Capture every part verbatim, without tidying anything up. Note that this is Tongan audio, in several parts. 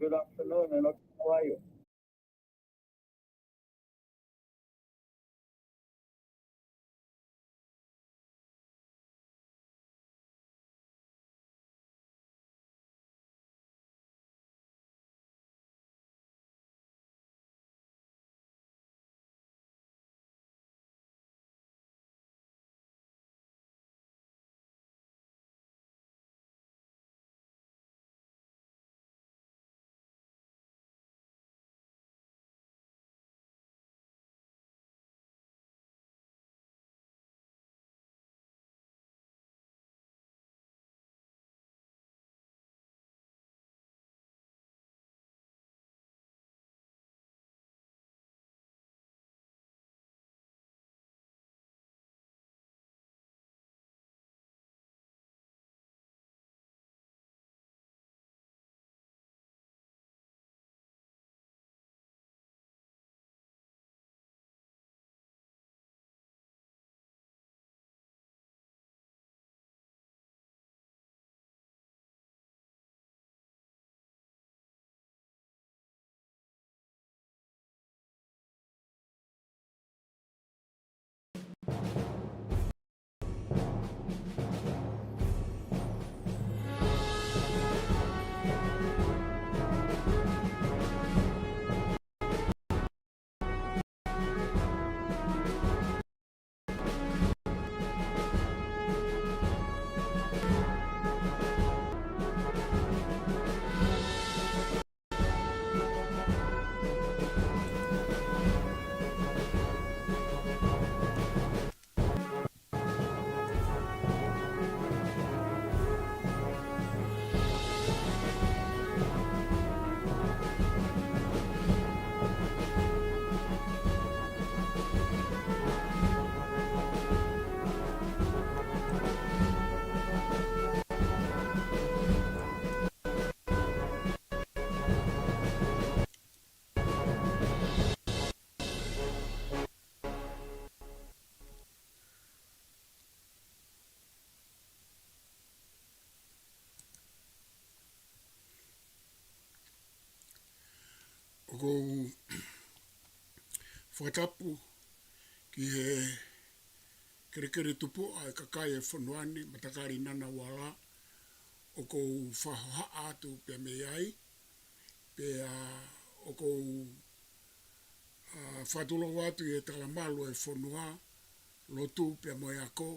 Good afternoon, and hope you are. ʻOku ou fakatapu ki he kelekele tupuʻa ʻa e kakai ʻo e fonua ni, matakali Ngunnawal, ʻoku ou fakahohaʻa atu pea mei ai, pea ʻoku ou, ʻa, fakatulou atu ʻi he talamalu ʻo e fonua, lotu pea mo e ako,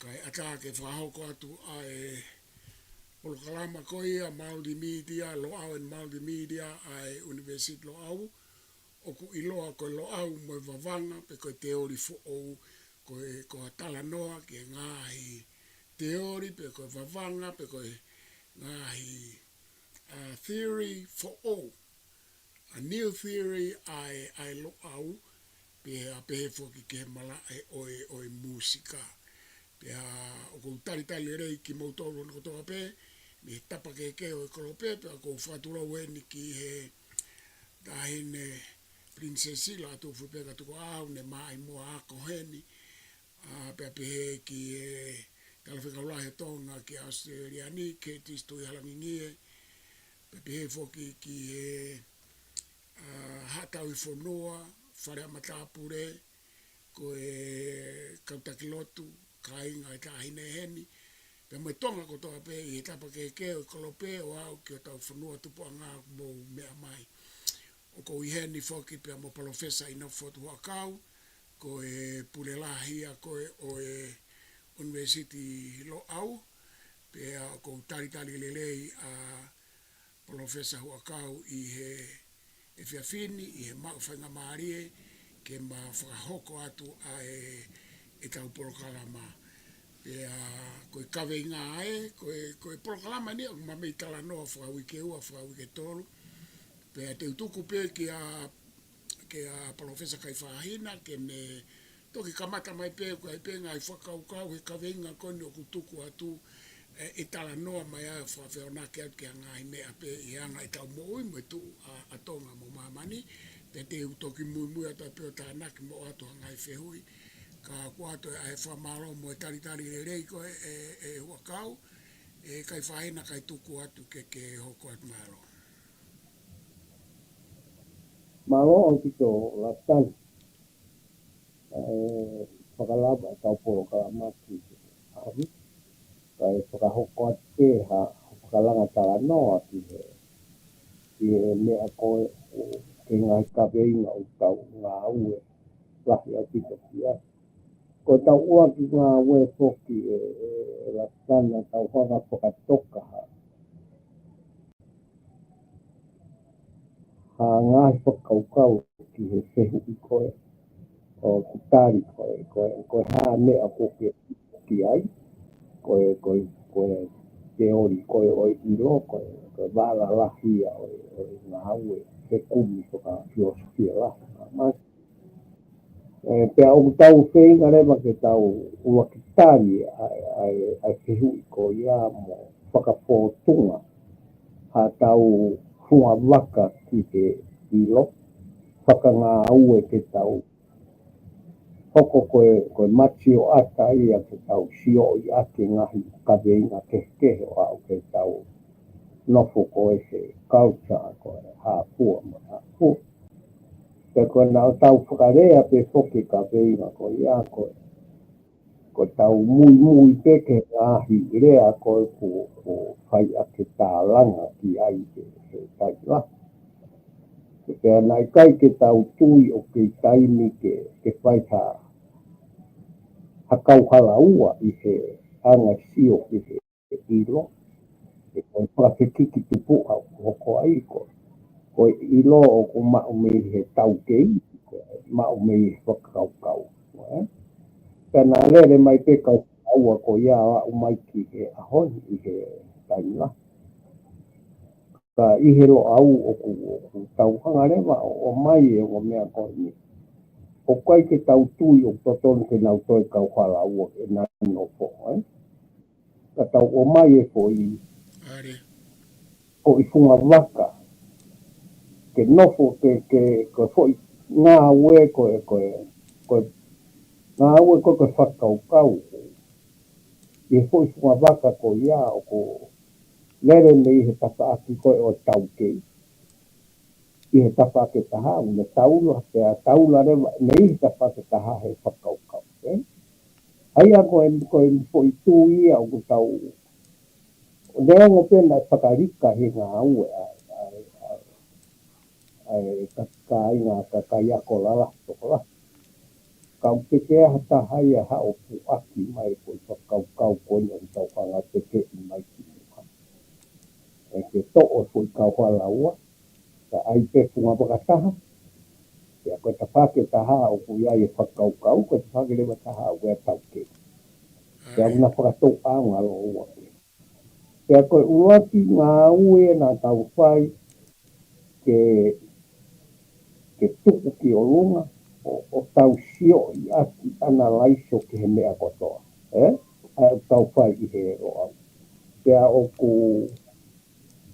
kae ʻatā ke fakahoko atu ʻa e polokalama ko ia multimedia, Loʻau and Multimedia ʻa e University Loʻau, ʻoku ʻiloa ko e Loʻau mo e Vavanga, pe ko e Teoli Foʻou, ko e, ko e talanoa ki he ngaahi teoli, pe ko e vavanga, pe ko e ngaahi, ʻa, theory foʻou, ʻa, new theory ʻa e, ʻa e Loʻau, pea pehē foki ki he malaʻe ʻo e, ʻo e mūsika. Pea ʻoku ou talitali lelei kimoutolu hono kotoa pē, mei he tapa kehekehe ʻo e kolope, pea ʻoku ou fakatulou eni ki he Taʻahine Pilinisesi Lātūfuipeka Tukuʻaho, ne mā ʻi muʻa ako heni, ʻa, pea pehē ki he Talafekau Lahi ʻo Tonga ki ʻAositelēlia ni, Curtis Tuʻihalangingie, pea pehē foki ki he, ʻa, Haʻa Tauhi Fonua, Fale ʻa Matāpule, ko e kau taki lotu, kāinga ʻi he taʻahine heni, pea mo e Tonga kotoa pē ʻi he tapa kehekehe ʻo e kolope ʻo aʻu ki hotau fonua tupuʻanga ʻoku mou meʻa mai. ʻOku ou ʻi heni foki pea mo Palōfesa ʻInoke Fotu Huʻakau, ko e pule lahi ia ko ē ʻo e ʻUnivēsiti Loʻau, pea ʻoku ou talitali lelei ʻa Palōfesa Huʻakau ʻi he efiafi ni, ʻi he maʻu faingamālie ke ma fakahoko atu ʻa e, ʻetau polokalama. Pea ko e kaveinga ē, ko e, ko e polokalama ni ʻoku ma mei talanoa fakauike ua, fakauike tolu. Pea te u tuku pē kia, kia Palōfesa Kaifahina, ke ne toki kamata mai pē, ko e ʻai pē ngaahi fakakaukau he kaveinga ko eni ʻoku tuku atu, ʻe, ʻe talanoa mai ai ʻo fakafehoanaki atu ki he ngaahi meʻa pē ʻi he anga ʻetau moʻui mo e tuʻu ʻa, ʻa Tonga mo māmani, pea te u toki muimui atu ai pē ʻo tānaki mo ʻoatu ha ngaahi fehuʻi, ka ʻoku ʻoatu ʻa e fakamālō mo e talitali lelei ko ē, ʻe, ʻe Huʻakau, ʻe Kaifahina kae tuku atu ke, ke hoko atu, mālō. Mālō ʻaupito Latani. ʻE fakalava ʻetau polokalama ki he ʻaho ni. Kae fakahoko atu pē ha fakalanga talanoa ki he, ki he meʻa ko ē ʻoku ke ngaahi kaveinga ʻoku tau ngāue lahi ʻaupito ki ai. Ko ʻetau ʻuluaki ngāue foki ʻe, ʻe, ʻe Latani, tau hanga fakatoka ha, ha ngaahi fakakaukau ki he fehuʻi ko ē ʻoku tali ko ē, ko ē, ko e hā e meʻa ʻoku ke ki ai, ko e, ko e, ko e teoli ko ē ʻo e ʻilo, ko e, ko e vala lahi ia ʻo e, ʻo e ngāue fekumi fakafilosofia lahi ʻa Mātiu. ʻE, pea ʻoku tau feinga leva ke tau ʻuluaki tali ʻa e, ʻa e, ʻa e fehuʻi ko ia mo fakafōtunga haʻatau fungavaka ki he ʻilo, fakangāue ke tau hoko ko e, ko e matioʻata ia ke tau sioʻi ʻaki e ngaahi kaveinga kehekehe ʻo aʻu ke tau nofo ko ē he culture ko e hā fua mo e hā fua. Pea ko ena ʻoku tau fakalea pē foki e kaveinga ko ia ko e, ko ʻetau muimui pē ki he ngaahi lea ko ē ʻoku, ʻoku fai ʻaki e tālanga ki ai he, he taimi lahi. Pea naʻe ʻikai ke tau tui ʻoku kei taimi ke, ke fai ha, ha kauhalaua ʻi he anga sio ki he ʻilo. ʻE ko e fakafekiki tupuʻa ʻoku hoko ai ko, ko e ʻilo ʻoku maʻu mei he taukei, ko e maʻu mei he fakakaukau. Ē? Pea naʻe lele mai pē kauhalaua ko ia ʻo aʻu mai ki he ʻaho ni ʻi he taimi lahi. Ka ʻi he Loʻau ʻoku, ʻoku tau hanga leva ʻo, ʻomai e ongo meʻa ko eni. ʻOku ʻikai ke tau tui ʻoku totonu ke nau toe kauhalaua ke nau nofo, ē? Ka tau ʻomai e foʻi, ʻa e foʻi fungavaka ke nofo ke, ke, ko e foʻi ngāue ko e, ko e, ko e ngāue ko e, ko e fakakaukau. ʻI he foʻi fungavaka ko ia ʻoku lele mei he tafaʻaki ko ē ʻo e taukei ʻi he tafaʻaki ʻe taha, ʻoku ne taula, pea taula leva mei he tafaʻaki ʻe taha he fakakaukau, ē? ʻA ia ko e, ko e foʻi tui ia ʻoku tau, ʻo neongo pē naʻe fakalika he ngāue ʻa e, ʻa e, ʻa e, ʻa e ka, kāinga, ka, kaiako lalahi tokolahi. Ka ʻoku teʻeki ai ha taha ia haʻu ʻo puʻaki mai ko e fakakaukau ko eni ʻoku tau hanga tekeʻi mai ki muʻa. ʻE ke toʻo e foʻi kauhalaua, ka ʻai pē fungavaka ʻe taha. Pea ko e tafaʻaki ʻe taha ʻoku ʻi ai e fakakaukau, ko e tafaʻaki leva ʻe taha ʻoku ʻi ai e taukei. Pea ʻoku na fakatouʻanga lōua pē. Pea ko e ʻuluaki ngāue naʻa tau fai ke, ke tuku ki ʻolunga ʻo, ʻo tau sioʻi ʻaki, analyze ki he meʻa kotoa. Ē? ʻA ia ʻoku tau fai ʻi he Loʻau. Pea ʻoku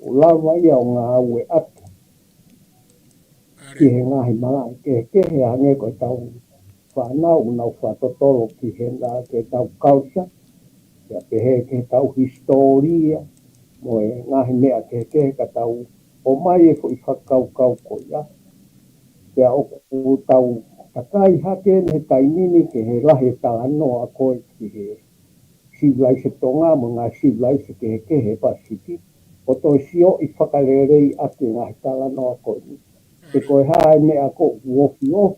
lava ia ʻo ngāueʻaki ki he ngaahi malaʻe kehekehe, hangē ko ʻetau fānau ʻoku nau fakatotolo ki he ngaahi, ki heʻetau culture, pea pehē ki heʻetau hisitōlia, mo e ngaahi meʻa kehekehe ka tau ʻomai e foʻi fakakaukau ko ia. Pea ʻoku tau takai hake eni he taimi ni ki he lahi e talanoa ko ē ki he sivilaise Tonga mo e ngaahi sivilaise kehekehe he Pasifiki, ʻo toe sioʻi fakaleleiʻaki e ngaahi talanoa ko eni. Pe ko e hā e meʻa ʻoku ofiofi,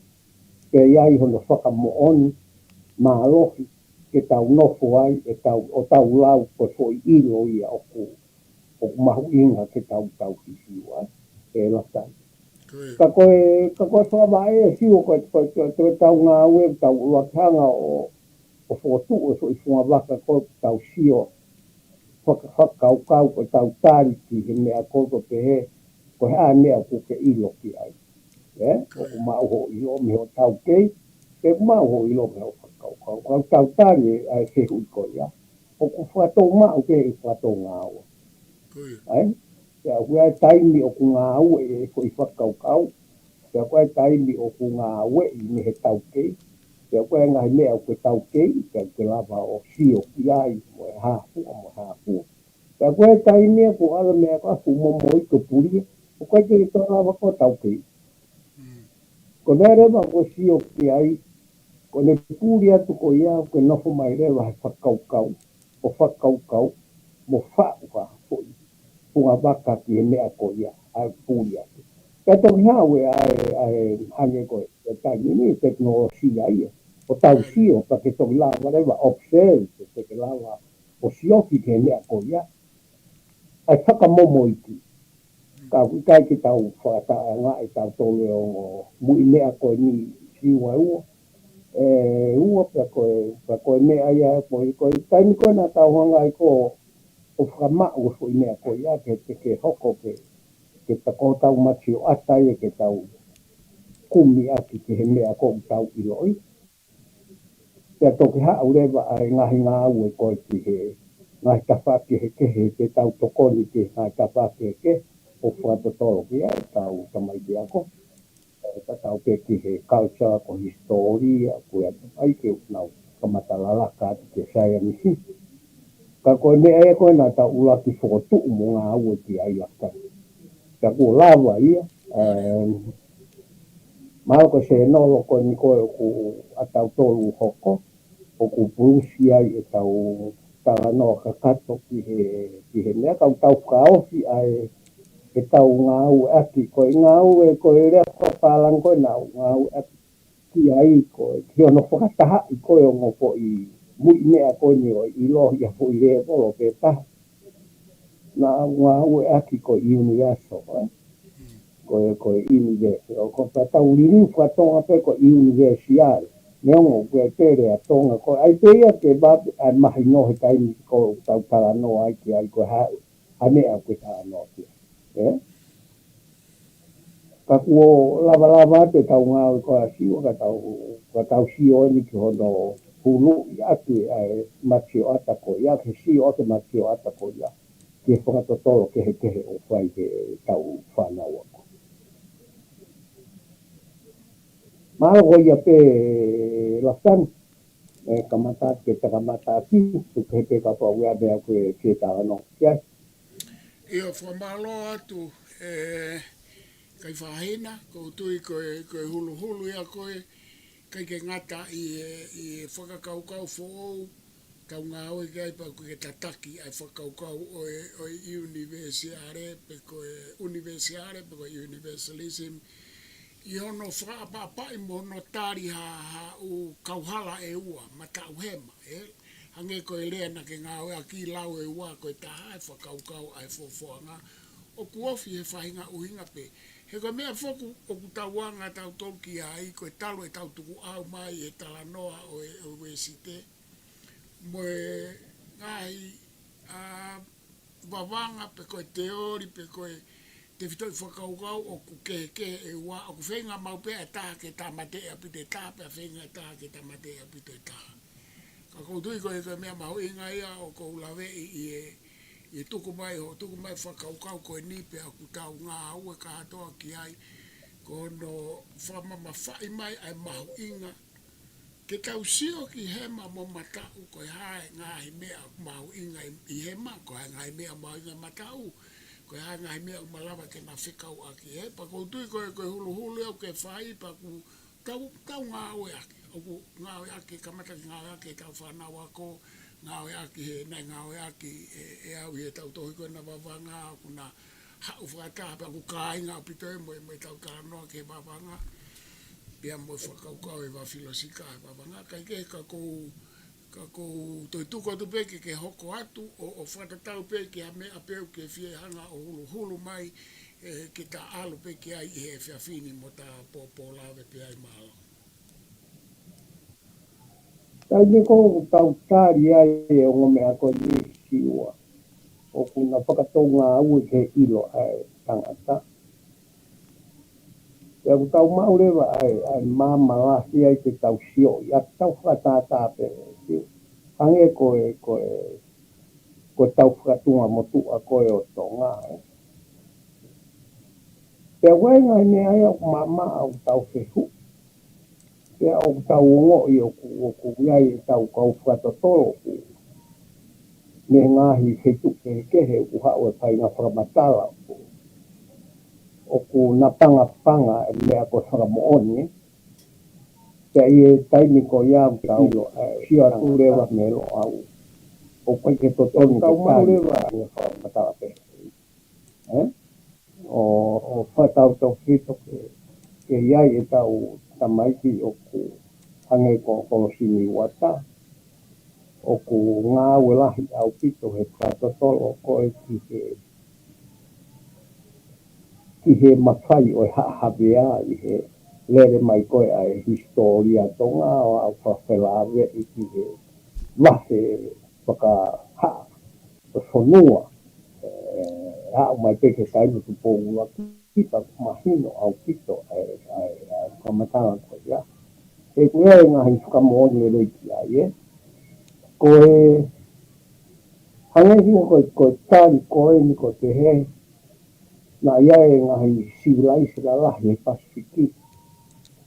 pea ʻi ai hono fakamoʻoni mālohi ke tau nofo ai, ʻe tau, ʻo tau lau ko e foʻi ʻilo ia ʻoku, ʻoku mahuʻinga ke tau, tau hihifo ai, ʻe Latani. Ka ko e, ka ko e fakavaʻe ʻe Siua ko e, ko e, ko e, ko ʻetau ngāue, tau ʻuluaki hanga ʻo, ʻo fokotuʻu e foʻi fungavaka ko ē ʻoku tau sio, faka-, fakakaukau ko ʻetau tali ki he meʻa ko ē ʻoku pehē, ko e hā e meʻa ʻoku ke ʻilo ki ai. Ē? ʻOku maʻu hoʻo ʻilo mei hoʻo taukei, pe ʻoku maʻu hoʻo ʻilo mei hoʻo fakakaukau. Ka ʻoku tau tali ʻa e fehuʻi ko ia, ʻoku fakatou maʻu pē ʻi he fakatou ngāue. ʻAi? Pea ʻoku ʻi ai e taimi ʻoku ngāueʻi e foʻi fakakaukau, pea ʻoku ʻi ai e taimi ʻoku ngāueʻi mei he taukei, pea ʻoku ʻi ai e ngaahi meʻa ʻoku ke taukei, pea ʻoku ke lava ʻo sio ki ai, mo e hā fua, mo e hā fua. Pea ʻoku ʻi ai e taimi ia ʻoku ʻalu e meʻa ko ē ʻoku momoi ko e pulia, ʻoku ʻikai ke toe lava koe ʻo taukei. Ko e meʻa leva ʻoku sio ki ai, ko ʻene puli atu ko ia, ʻoku nofo mai leva he fakakaukau, ʻo fakakaukau, mo faʻu ha foʻi fungavaka ki he meʻa ko ia, ʻa e puli atu. Pea toki haʻu e ʻa e, ʻa e hangē ko e, e taimi ni, tekinolosia ia, ʻo tau sio, pea ke toki lava leva, observe, ke ke lava, ʻo sio ki he meʻa ko ia, ʻa e fakamomoiti. Ka ʻoku ʻikai ke tau fakataʻanga ʻe tautolu e ongo muiʻi meʻa ko eni siua ua. ʻE ua pea ko e, pea ko e meʻa ia ko e, ko e taimi ko ē naʻa tau hanga ai ko ʻo fakamaʻu e foʻi meʻa ko ia ke, ke, ke hoko ke, ke ta ko tau matioʻata ia ke tau kumi ʻaki ki he meʻa ko ʻoku tau ʻiloʻi. Pea toki haʻu leva ʻa e ngaahi ngāue ko ē ki he ngaahi tafaʻaki kehekehe, ke tau tokoni ki he ngaahi tafaʻaki kehekehe ʻo fakatotolo ki ai ʻetau tamaiki ako. ʻE tatau pē ki he culture, ko e hisitōlia, ko e atu ai ke nau kamata lalaka atu ki he saienisi. Ka ko e meʻa ia ko ē naʻa tau ʻuluaki fokotuʻu mo ngāue ki ai laka. Pea kuo lava ia, em, mahalo ko e sēnolo ko eni ko ē ʻoku ʻatautolu hoko, ʻoku pulusi ai ʻetau talanoa kakato ki he, ki he meʻa ka ʻoku tau fakaofi ʻa e, ʻetau ngāueʻaki, ko e ngāue, ko e lea fakapālangi ko ē naʻa ku ngāueʻaki ki ai ko e, ki hono fakatahaʻi ko ē ongo foʻi muiʻi meʻa ko eni ʻo ʻiloʻi ʻa e foʻi lēvolo pē taha. Naʻa ku ngāueʻaki ko e universal, ē? Ko e, ko e universal. ʻOku pea tau liliu fakatonga pē ko e universal. Neongo ko e pele ʻa Tonga ko e ʻai pē ia ke vape ʻa e mahino he taimi ko ē ʻoku tau talanoa ai ki ai ko e hā, ʻa e meʻa ʻoku ke talanoa ki ai. Ē? Ka kuo lavalava atu ʻetau ngāue ko ē ʻa Siua ka tau, ka tau sio eni ki hono huluʻi ʻaki ʻa e matioʻata ko ia, ke sio ʻaki e matioʻata ko ia, ki he fakatotolo kehekehe ʻoku fai he ʻetau fānau ako. Mālō ko ia pē Lafitani, ʻe kamata ke ta kamata ʻaki, tuku kehe pē kapau ʻoku ʻi ai ha meʻa ʻoku ke fie talanoa ki ai. ʻIo, fakamālō atu, ē, Kaifahina, ʻoku ou tui ko e, ko e huluhulu ia ko ē, ʻikai ke ngata ʻi he, ʻi he fakakaukau foʻou, tau ngāue ki ai pea ʻoku ke tataki ʻa e fakakaukau ʻo e, ʻo e ʻunivēsiale, pe ko e ʻunivēsiale, pe ko e universalism, ʻi hono fakaʻapaʻapaʻi mo hono tali ha, ha ʻū kauhala ʻe ua, mataʻu hema, ē? Hangē ko e lea naʻa ke ngāueʻaki lau ʻe ua ko e taha ʻa e fakakaukau ʻa e fofoʻanga. ʻOku ofi he faʻahinga ʻuhinga pē. He ko e meʻa foki ʻoku tau anga tautolu ki ai, ko e talu ʻetau tukuʻau mai he talanoa ʻo e, ʻo e Uēsite. Mo e ngaahi, ā, vavanga pe ko e teoli pe ko e tefitoʻi fakakaukau ʻoku kehekehe ʻe ua, ʻoku feinga maʻu pē ʻa e taha ke tāmateʻi ʻaupito e taha, pea feinga e taha ke tāmateʻi ʻaupito e taha. Ka ʻoku ou tui ko e, ko e meʻa mahuʻinga ia ʻoku ou laveʻi ʻi he, ʻi he tuku mai, hoʻo tuku mai fakakaukau ko eni pea ʻoku tau ngāue kātoa ki ai, ko hono fakamamafaʻi mai ʻa e mahuʻinga ke tau sio ki hema mo mataʻu, ko e hā e ngaahi meʻa mahuʻinga ʻi, ʻi hema, ko e hā e ngaahi meʻa mahuʻinga ʻi mataʻu, ko e hā e ngaahi meʻa ʻoku malava ke na fekauʻaki. He pea ʻoku ou tui ko e, ko e huluhulu ia ʻoku ke fai, pea ʻoku tau, tau ngāueʻaki, ʻoku ngāueʻaki, kamata ke ngāueʻaki ʻetau fānau ako, ngāueʻaki he, naʻe ngāueʻaki ʻe, ʻe au ʻi heʻetau tohi ko ena vavanga, ʻoku na haʻu fakataha pea ʻoku kāinga ʻaupito ē mo e, mo ʻetau talanoa ki he vavanga. Pea mo e fakakaukau ʻe Vafilosika he vavanga. Kaikehe ka ʻoku ou, ka ʻoku ou toe tuku atu pē ke, ke hoko atu, ʻo, ʻo fakatatau pē ki ha meʻa pē ʻoku ke fie hanga ʻo huluhulu mai, ē, ke ta ʻalu pē ki ai ʻi he efiafi ni mo ta pōpōlave pē ai, mālō. Taimi ko ē ʻoku tau tali ai e ongo meʻa ko eni Siua, ʻoku na fakatou ngāue ke ʻilo ʻa e tangata. Pea ʻoku tau maʻu leva ʻa e, ʻa e maama lahi ai ke tau sio ʻi ʻetau fakatātā pē Siua. Hangē ko e, ko e, ko ʻetau fakatunga motuʻa ko ē ʻo Tonga, ē. Pea ʻoku ʻi ai e ngaahi meʻa ia ʻoku maʻamaʻa ʻoku tau fehuʻi. Pea ʻoku tau ongoʻi ʻoku, ʻoku ʻi ai ʻetau kau fakatotolo ʻoku mei he ngaahi feituʻu kehekehe ʻoku haʻu e faʻahinga fakamatala ʻoku, ʻoku napangapanga e meʻa ko e fakamoʻoni, ē. Pea ʻi he taimi ko ia ʻoku tau ʻilo, ʻe, sio atu leva mei Loʻau. ʻOku ʻikai ke totonu ke tali leva ʻa e fakamatala pehē. ʻE? ʻO, ʻo fakatautefito ke, ke ʻi ai ʻetau tamaiki ʻoku hangē ko Kolosini Uata. ʻOku ngāue lahi ʻaupito he fakatotolo ko ē ki he ki he mafai ʻo e haʻa Havea ʻi he lele mai ko ē ʻa e hisitōlia Tonga ʻo aʻu fakafelaveaʻi ki he vahe fakahaʻa ʻo e fonua. ʻE, aʻu mai pē ki he taimi Tupou ʻUluaki pea mahino ʻaupito ʻa e, ʻa e, ʻa e fakamatala ko ia. ʻE, ko e ngaahi fakamoʻoni lelei ki ai, ʻe. Ko e, hangē hangē ko e, ko e tali ko eni ko e pehē, naʻe ʻi ai e ngaahi sivilaise lalahi he Pasifiki.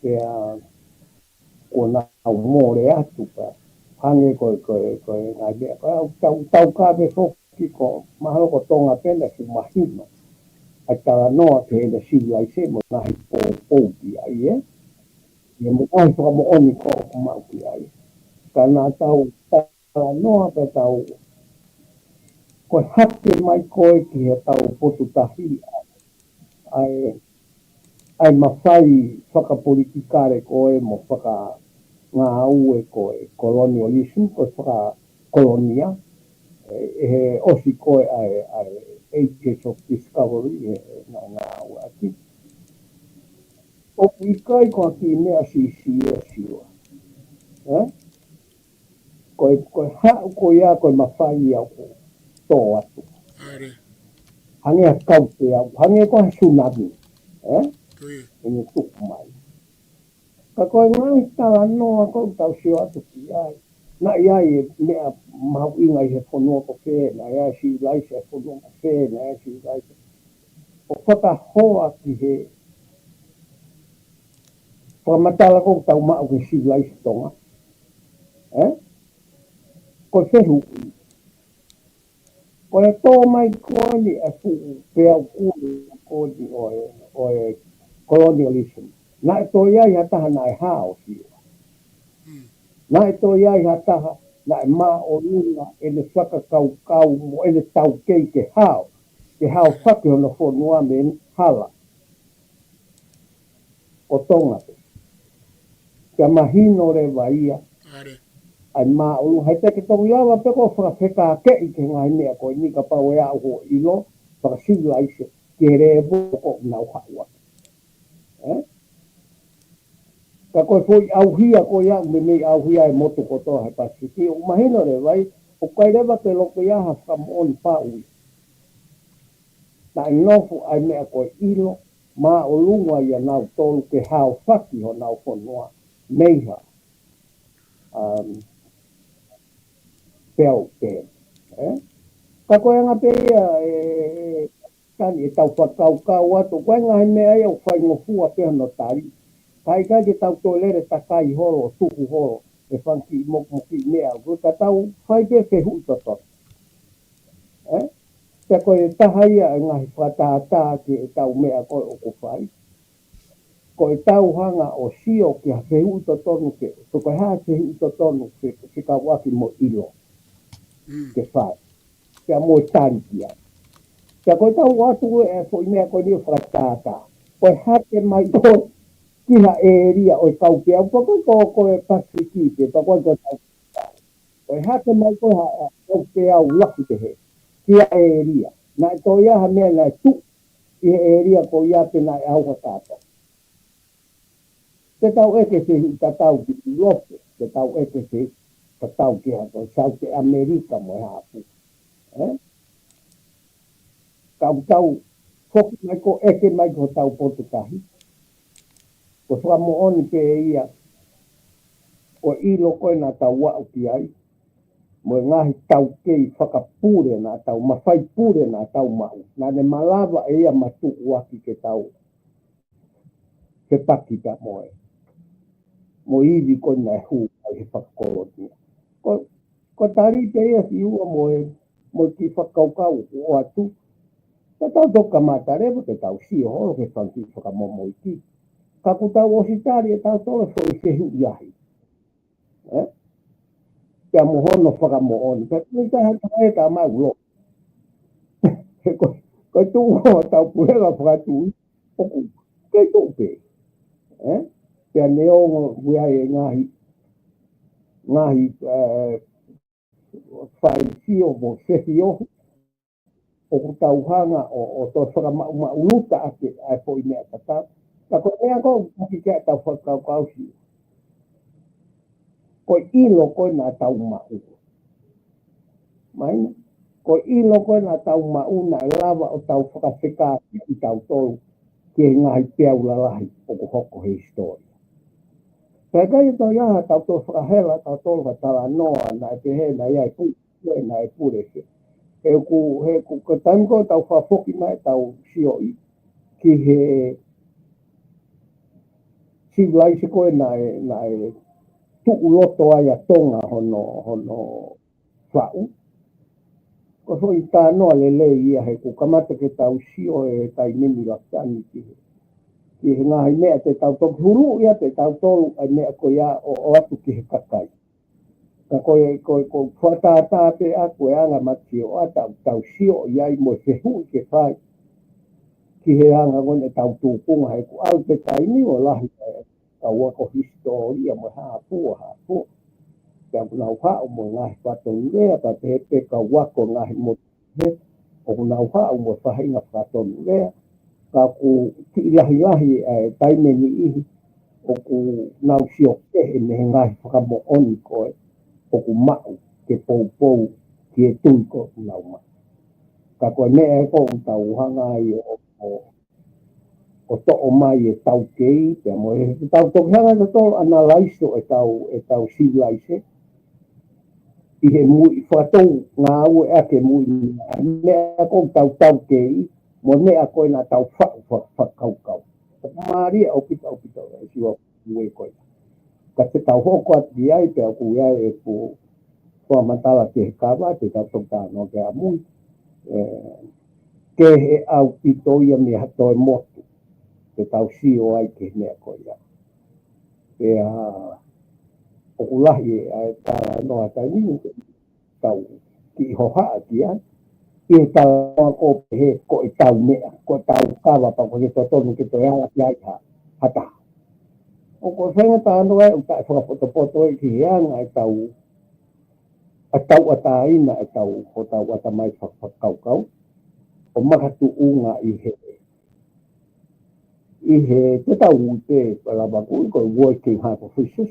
Pea kuo nau mole atu pea. Hangē ko e, ko e, ko e ngaahi meʻa. Ko e tau, tau kave foki ko mahalo ko Tonga pē naʻe fuʻu mahino ʻa e talanoa ki heʻene sivilaise mo e ngaahi poupou ki ai, ʻe. ʻI he mo e ngaahi fakamoʻoni ko ē ʻoku maʻu ki ai. Ka naʻa tau talanoa pē tau ko e hake mai ko ē ki he tau potu tahi ʻa e, ʻa e mafai fakapolitikale ko ē mo fakangāue ko e colonialism, ko e fakakolonia, ʻe, ʻi he ʻosi ko ē ʻa e, ʻa e Ages of Discovery, ʻe, ʻe ngāue ʻaki. ʻOku ʻikai ko ha kiʻi meʻa siʻisiʻi ʻe Siua. ʻE? Ko e, ko e haʻu ko ia ko e mafai ia ʻoku tō atu. ʻAre. Hangē ha kaupeau, hangē ko ha sunami. ʻE? Ko ia. ʻEne tuku mai. Ka ko e ngaahi talanoa ko ē ʻoku tau sio atu ki ai. Naʻe ʻi ai e meʻa mahuʻinga ʻi he fonua ko fē, naʻe ʻi ai e sivilaise ʻa e fonua ko fē, naʻe ʻi ai e sivilaise. ʻO fakahoa ki he fakamatala ko ē ʻoku tau maʻu ki he sivilaise Tonga. ʻE? Ko e fehuʻi. Ko e tō mai ko eni ʻa e fuʻu peau kule ko eni ʻo e, ʻo e colonialism. Naʻe toe ʻi ai ha taha naʻe hao Siua. Mm. Naʻe toe ʻi ai ha taha naʻe māʻolunga ʻene fakakaukau mo ʻene taukei ke hao. Ke hao faki hono fonua mei he hala. Ko Tonga pē. Pea mahino leva ia. ʻAre. ʻA e māʻolunga, he te ke tongi lava pē ko e fakafekākeʻi ki he ngaahi meʻa ko eni kapau ʻe aʻu hoʻo ʻilo, fakasivilaise, ki he lēvolo ko ē ʻoku nau haʻu ai. ʻE? Ka ko e foʻi ʻauhia ko ia, meimei ʻauhia e motu kotoa he Pasifiki, ʻoku mahino leva ia, ʻoku ʻikai leva ke loto ia ha fakamoʻoni pau ia. Naʻe nofo ʻa e meʻa ko e ʻilo, māʻolunga ia nautolu ke hao faki honau fonua, mei ha, um, peau pē. ʻE? Ka ko e anga pē ia, ʻe, ʻe, tani ʻetau fakakaukau atu, ko e ngaahi meʻa ia ʻoku faingofua pē hono tali. Ka ʻikai ke tau toe lele takai holo, tuku holo, ʻe fanga kiʻi moki, moki meʻa, ko e ka tau fai pē fehuʻi totonu. ʻE? Pea ko e taha ia e ngaahi fakatātā ki heʻetau meʻa ko ē ʻoku fai. Ko ʻetau hanga ʻo sio ki ha fehuʻi totonu ke, ko e hā e fehuʻi totonu ke, ke kau ʻaki mo e ʻilo. Mm. Ke fai. Pea mo e tali ki ai. Pea ko ʻetau ʻoatu ʻe foʻi meʻa ko eni ʻo fakatātā. Ko e hake mai ko ē ki ha ʻēlia ʻo e kaupeau, ko e, ko e, ko e Pasifiki pē, ko e, ko e, ko e tau Ko e hake mai ko ē ha, ha, ha kaupeau lahi pehē. Ki ha ʻēlia. Naʻe toe ʻi ai ha meʻa naʻe tuʻu ʻi he ʻēlia ko ia pe naʻe ʻauha kātoa. Te tau ʻeke fehuʻi tatau ki ʻIulope, te tau ʻeke fehuʻi tatau ki ha ko Saute ʻAmelika mo e hā fua. ʻE? Ka ʻoku tau foki mai ko ē ʻeke mai ki hotau potu tahi. Ko e fakamoʻoni pē ia, ko e ʻilo ko ē naʻa tau aʻu ki ai, mo e ngaahi taukei fakapule naʻa tau, mafai pule naʻa tau maʻu. Naʻa ne malava ʻe ia matuʻuaki ke tau fepaki pea mo e, mo e ivi ko ē naʻe hū ai he fakakolonia. Ko, ko e tali pē ia Siua mo e, mo e kiʻi fakakaukau ʻoku ʻoatu. Ka tau toki kamata leva ke tau sio holo ki he fanga kiʻi fakamomoʻi ki. Ka kuo tau ʻosi tali ʻe tautolu e foʻi fehuʻi ʻaʻahi. Ē? Pea mo hono fakamoʻoni. Pea ko e taha e tā maʻu lo. He ko, ko e tuʻu ʻo hotau puleʻanga fakatuʻi, ʻoku kei tuʻu pē. Ē? Pea neongo ʻoku ʻi ai e ngaahi, ngaahi, ē, fai sio mo sefio, ʻoku tau hanga ʻo, ʻo toe fakamaʻumaʻuluta ʻaki ʻa e foʻi meʻa tatau. Ka ko e meʻa ko ē ʻoku ʻikai ke tau fakakaukau sio. Ko e ʻilo ko ē naʻa tau maʻu. Mahino, ko e ʻilo ko ē naʻa tau maʻu naʻe lava ʻo tau fakafekāʻi ʻi tautolu ki he ngaahi peau lalahi ʻoku hoko he hisitōlia. Pea ʻikai toe ʻi ai ha tautolu fakahela, tautolu fakatalanoa, naʻe pehē, naʻe ʻi ai pu-, ē, naʻe pule se. He ʻoku, he ʻoku, ko e taimi ko ē tau fakafoki mai ʻetau sioʻi ki he sivilaise ko ē naʻe, naʻe tuʻu loto ai ʻa Tonga hono, hono faʻu. Ko e foʻi talanoa lelei ia he ʻoku kamata ke tau sio he taimi ni Lakitani ki he, ki he ngaahi meʻa te tau toki huluʻi ʻe tautolu ʻa e meʻa ko ia ʻo, ʻoatu ki he kakai. Ka ko e, ko e, ko e fakatātā pē ʻaku e anga mati ʻo ʻata ʻoku tau sioʻi ai mo e fehuʻi ke fai ki he anga ko ē ʻetau tūkunga he ʻoku ʻalu pē taimi ʻo lahi e kau ako hisitōlia mo e hā fua, hā fua. Pea ʻoku nau haʻu mo e ngaahi fatongia, pea pehē pē kau ako ngaahi mo he, ʻoku nau haʻu mo e faʻahinga fakatonulea, ka ʻoku kiʻi lahilahi e taimi ʻe niʻihi ʻoku nau sio kehe mei he ngaahi fakamoʻoni ko ē ʻoku maʻu ke poupou ki he tui ko ē ʻoku nau maʻu. Ka ko e meʻa ē ʻoku tau hanga ai ʻo, ʻo ʻo toʻo mai e taukei, pea mo e tau toki hanga ʻe tautolu ʻo analaiso ʻetau, ʻetau sivilaise ʻi he muiʻi fakatou ngāue ʻaki e muiʻi meʻa ko ē ʻoku tau taukei, mo e meʻa ko ē naʻa tau fa-, fa-, fakakaukau. ʻOku mālie ʻaupito, ʻaupito, e siva ue ko ē. Ka te tau hoko atu ki ai, pea ʻoku ʻi ai ʻeku fakamatala ki he kava, te tau toki talanoa ki ai ʻamui. Ē, kehe ʻaupito ia mei ha toe motu te tau sio ai ki he meʻa ko ia. Pea ʻoku lahi ʻa e talanoa taimi ni, tau kiʻi hohaʻa ki ai. ʻI he talanoa ko ē pehē ko ʻetau meʻa, ko ʻetau kava pea ʻoku ʻikai totonu ke toe ala ki ai ha, ha taha. ʻOku ou feinga talanoa ʻe ʻoku taʻefakapotopoto ʻi he anga ʻetau, ʻetau ʻataʻaina ʻetau, hotau ʻatamai faka-, fakakaukau. ʻO makatuʻunga ʻi he ʻi he te tau ui pē, pea lava ʻoku ui ko e working hypothesis.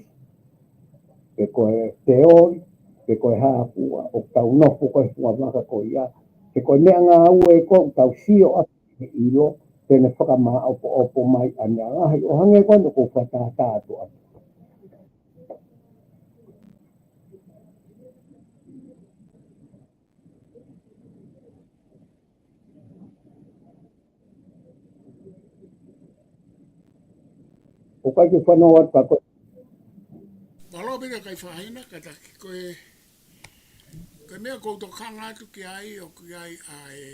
Pe ko e teoli, pe ko e hā fua, ʻoku tau nofo ko ē he funga vaka ko ia. Pe ko e meʻa ngāue ko ē ʻoku tau sio ʻaki he ʻilo, te ne fakamāʻopoʻopo mai ʻa e meʻa lahi, ʻo hangē ko ē naʻa ku fakatātā atu ʻaki. ʻOku ʻikai ke fanongo atu ka ko e. Mālō pē kakai faʻahinga, kātaki ko e, ko e meʻa ʻoku ou toki hanga atu ki ai, ʻoku ʻi ai ʻa e,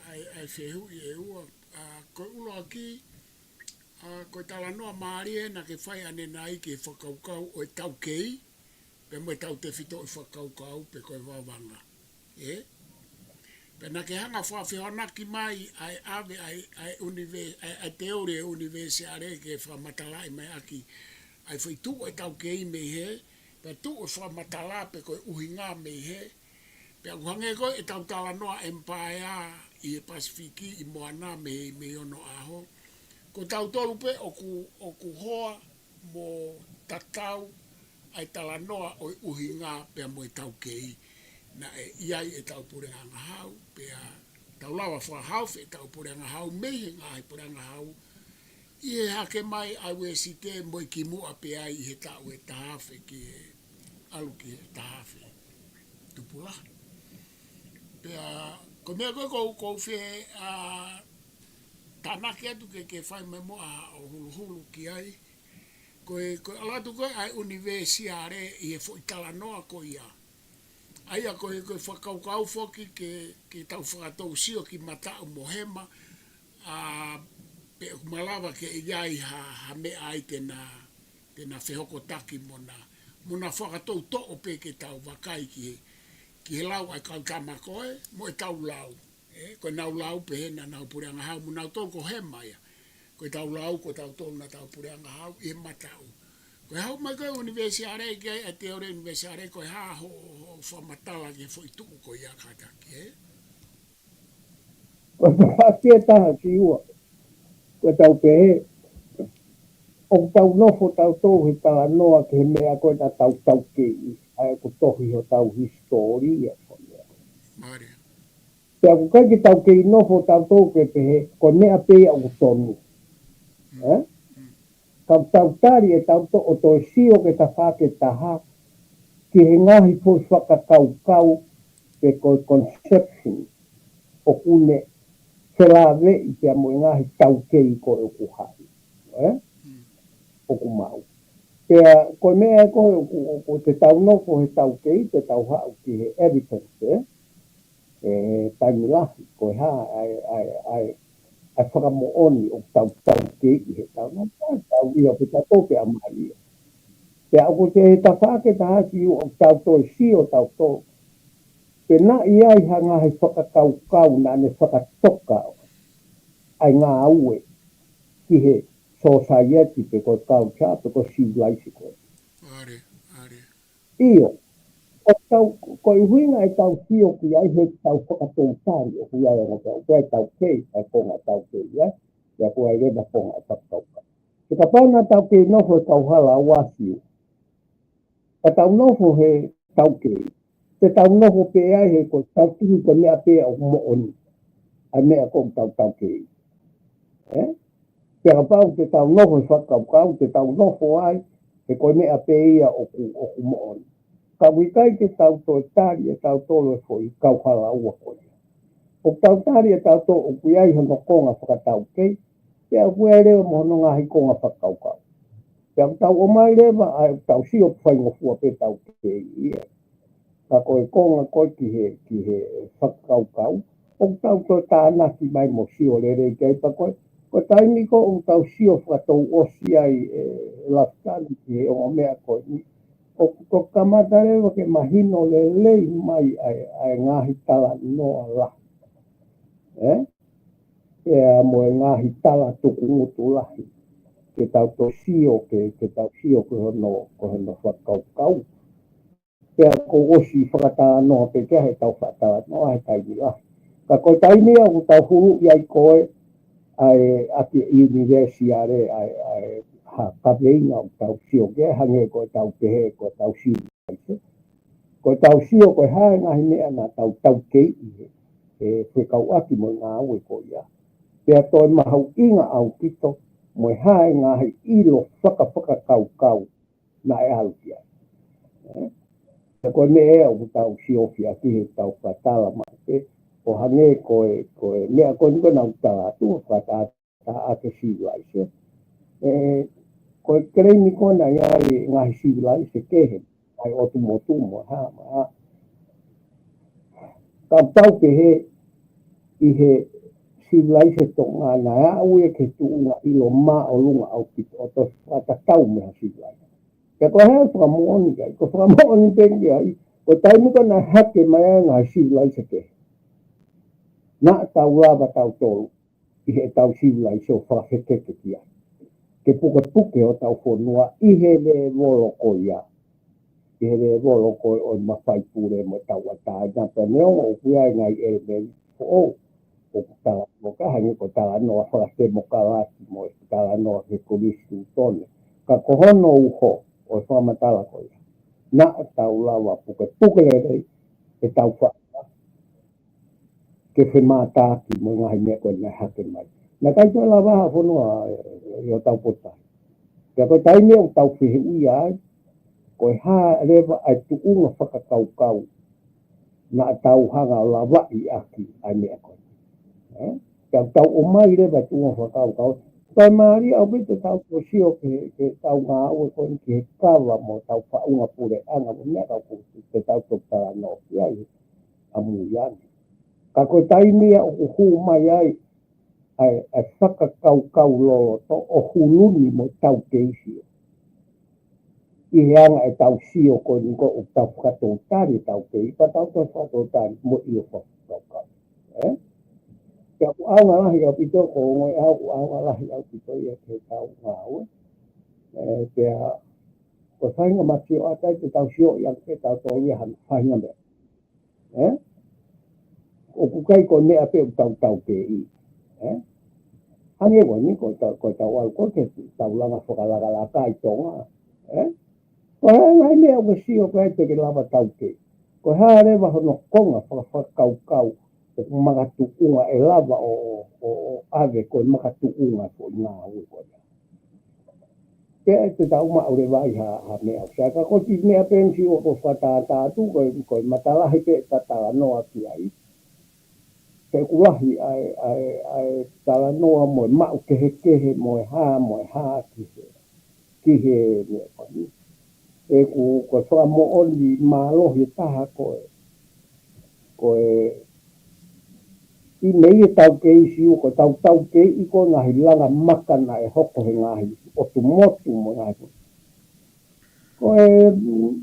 ʻa e, ʻa e fehuʻi ʻe ua, ʻa, ko e ʻuluaki, ʻa, ko e talanoa mālie naʻa ke fai ʻanenai ki he fakakaukau ʻo e taukei, pea mo e tautefitoʻi fakakaukau pe ko e vavanga. Ē? Pea naʻa ke hanga fakafehoanaki mai ʻa e ʻave ʻa e, ʻa e ʻunive-, ʻa e, ʻa e teoli ʻo e ʻunivēsiale ke fakamatalaʻi mai ʻaki ʻa e foʻi tuʻu ʻo e taukei mei hē, pea tuʻu ʻo e fakamatala pe ko e ʻuhinga mei hē, pea ʻoku hangē ko ē ʻetau talanoa ʻempaea ʻi he Pasifiki ʻi Moana mei, mei Onoʻaho. Ko tautolu pē ʻoku, ʻoku hoa mo tatau ʻa e talanoa ʻo e ʻuhinga pea mo e taukei. Naʻe ʻi ai ʻetau puleʻanga hau, pea tau lava fakahaofi ʻetau puleʻanga hau mei he ngaahi puleʻanga hau ʻi he hake mai ʻa Uēsite mo e kimuʻa pē ai ʻi he taʻu ʻe taha afe ki he ʻalu ki he taha afe tupulahi. Pea, ko e meʻa ko ē ʻoku ou, ʻoku ou fie, ʻa, tānaki atu ke, ke fai mai muʻa ʻo huluhulu ki ai. Ko e, ko e ʻalu atu ko ē ʻa e ʻunivēsiale ʻi he foʻi talanoa ko ia. ʻA ia ko e, ko e fakakaukau foki ke, ke tau fakatou sio ki Mataʻu mo Hema, ʻa, pe ʻoku malava ke ʻi ai ha, ha meʻa ai te na, te na fehokotaki mo na, mo na fakatoutoʻo pē ke tau vakai ki he, ki he lau ʻa e kau tama ko ē, mo e tau lau. ʻE, ko e nau lau pē he na nau puleʻanga hau, mo nau tolu ko hema ia. Ko e tau lau, ko e tau tolu na tau puleʻanga hau, ʻi he mataʻu. Ko e hau mai ko e ʻunivēsiale ki ai, ʻa e teore ʻunivēsiale, ko e hā ho, ho, ho fakamatala ki he foʻi tuʻu ko ia kātaki, ē? Ko e tafaʻaki ʻe taha ki ua. Ko e tau pehē, ʻoku tau nofo tau tolu he talanoa ki he meʻa ko ē naʻa tau taukei, ʻa ē ʻoku tohi hotau hisitōlia ko ia. Mālie. Pea ʻoku ʻikai ke tau kei nofo tau tolu ke pehē, ko e meʻa pē ia ʻoku tonu. Mm. Ē? Mm. Ka ʻoku tau tali ʻe tau tolu ʻo toe sio ki he tafaʻaki ʻe taha, ki he ngaahi foʻi fakakaukau pe ko e conception ʻoku ne felāveʻi pea mo e ngaahi taukei ko ē ʻoku haʻu, ē? Mm. ʻOku maʻu. Pea ko e meʻa ē ko ē ʻoku, ʻoku te tau nofo he taukei, te tau haʻu ki he evidence, ē? ʻE taimi lahi, ko e hā, ʻa e, ʻa e, ʻa e, ʻa e fakamoʻoni ʻoku tau taukei ʻi he tau, na, tau ia pe tau tō pe ʻa mai ia. Pea ʻoku te tafaʻaki ʻe taha ki ua ʻoku tau toe sio tau tō. Pe naʻe ʻi ai ha ngaahi fakakaukau naʻa ne fakatoka ʻa e ngāue ki he society pe ko e culture pe ko e civilization ko ē. Mālie, mālie. ʻIo, ʻoku tau, ko e ʻuhinga ʻetau sio ki ai he tau fakatoutali ʻoku ʻi ai ʻa e ngaahi, ʻoku ʻi ai ʻetau kei, ʻa e konga ʻetau kei, ē? Pea ʻoku ʻi ai leva konga ʻetau fakakaukau. He kapau naʻa tau kei nofo he kauhala ʻo ʻasi, ka tau nofo he taukei, te tau nofo pē ai he ko e tau tui ko e meʻa pē ʻoku moʻoni, ʻa e meʻa ko ē ʻoku tau taukei. Ē? Pea kapau te tau nofo he fakakaukau, te tau nofo ai, he ko e meʻa pē ia ʻoku, ʻoku moʻoni. Ka ʻoku ʻikai ke tau toe tali ʻe tau tolu e foʻi kauhala ua ko ia. ʻOku tau tali ʻe tau tolu ʻoku ʻi ai hono konga fakataukei, pea ʻoku ʻi ai leva mo hono ngaahi konga fakakaukau. Pea ʻoku tau ʻomai leva, ʻa ʻoku tau sio faingofua pē taukei ia. Ka ko e konga ko ē ki he, ki he fakakaukau, ʻoku tau toe tānaki mai mo sio lelei ki ai pea ko e, ko e taimi ko ē ʻoku tau sio fakatouʻosi ai ʻe Lafitani ki he ongo meʻa ko eni, ʻoku toe kamata leva ke mahino lelei mai ʻa e, ʻa e ngaahi talanoa lahi. Ē? Pea mo e ngaahi tala tukungutu lahi. Ke tau toe sio, ke, ke tau sio ko hono, ko hono fakakaukau. Pea kuo ʻosi fakatalanoa pē ke he tau fakatalanoa he taimi lahi. Ka ko e taimi ia ʻoku tau hulu ʻi ai ko ē, ʻa e ʻaki ʻunivēsiale, ʻa e, ʻa e ha kaveinga ʻoku tau sio ki ai, hangē ko e tau pehē, ko e tau sio. Ko e tau sio ko e hā e ngaahi meʻa naʻa tau taukei ʻi he, he fekauʻaki mo e ngāue ko ia. Pea toe mahuʻinga ʻaupito mo e hā e ngaahi ʻilo fakafakakaukau naʻe ʻalu ki ai. Ē? Pea ko e meʻa ē ʻoku tau siofi ʻaki he tau fakatala mai pē, ʻo hangē ko e, ko e meʻa ko eni ko ē naʻa ku tala atu, fakatala ʻa e civilization. Ē, ko e claim ko ē naʻe ʻi ai e ngaahi civilization kehe, ʻa e ʻotu motu mo hā, mo hā. Ka tau pehē ʻi he civilization Tonga naʻe aʻu ia ki he tuʻunga ʻilo māʻolunga ʻaupito ʻo toe fakatatau mo ha civilization. Pea ko e hā e fakamoʻoni ki ai, ko e fakamoʻoni pē ki ai, ko e taimi ko ē naʻe hake mai ai e ngaahi civilization kehe, naʻa tau lava tau tolu ʻi he tau civilization ʻo fakafekeke ki ai. Ke pukepuke hotau fonua ʻi he lēvolo ko ia. ʻI he lēvolo ko ē ʻo e mafai pule mo e tauʻatāina pea neongo ʻoku ʻi ai e ngaahi ʻelemeni foʻou. ʻOku talanoa ka hangē ko e talanoa fakatemokalati mo e talanoa ki he konisitūtone. Ka ko hono uho ʻo e fakamatala ko ia. Naʻa tau lava pukepuke lelei e tau fa ke femātaaki mo e ngaahi meʻa ko ē naʻe hake mai. Naʻe ʻikai toe lava ha fonua ʻi hotau potai. Pea ko e taimi ʻoku tau fehuʻia ai, ko e hā leva ʻa e tuʻunga fakakaukau naʻa tau hanga ʻo lavaʻi ʻaki ʻa e meʻa ko ē. Ē? Pea tau ʻomai leva e tuʻunga fakakaukau. Ko e mālie ʻaupito ʻetau toe sio ki he, ki he tau ngāue ko eni ki he kava mo e tau faʻunga puleʻanga mo e meʻa ka ʻoku te tau toki talanoa ki ai ʻamui ange. Ka ko e taimi ia ʻoku hū mai ai ʻa e, ʻa e fakakaukau loloto ʻo Huluni mo Taukei Sio. ʻI he anga ʻetau sio ko eni ko ʻoku tau fakatōtali Taukei, pea tau toe fakatōtali mo ʻIo fakakaukau. Ē? Pea ʻoku ʻaonga lahi ʻaupito, ko e ongo ʻe au, ʻoku ʻaonga lahi ʻaupito ia ki heʻetau ngāue. Ē, pea ko e faʻahinga masiʻi ʻatai te tau sio ia ke tau tō ia hano faʻahinga meʻa. Ē? ʻOku ʻikai ko e meʻa pē ʻoku tau taukeʻi. Ē? Hangē ko eni ko ʻetau, ko ʻetau ʻalu ko ē ke tau langa fakalakalaka ʻi Tonga. Ē? Ko e hā e ngaahi meʻa ʻoku ke sio ko ē te ke lava taukeʻi? Ko e hā leva hono konga fakafakakaukau ʻoku makatuʻunga ʻe lava ʻo, ʻo, ʻo, ʻo ʻave ko e makatuʻunga ko e ngāue ko ia. Pea ʻe te tau maʻu leva ai ha, ha meʻa. Sai ka ko e kiʻi meʻa pē eni ʻoku fakatātā atu, ko e, ko e matalahi pē ʻeta talanoa ki ai. He ʻoku lahi ʻa e, ʻa e, ʻa e talanoa mo e maʻu kehekehe, mo e hā, mo e hā ki he, ki he meʻa ko eni. ʻOku, ko e fakamoʻoni mālohi ʻe taha ko e, ko e, ʻi mei he Taukei Sio, ko e tau taukeʻi ko e ngaahi langa maka naʻe hoko he ngaahi ʻotu motu mo e ngaahi. Ko e, mm,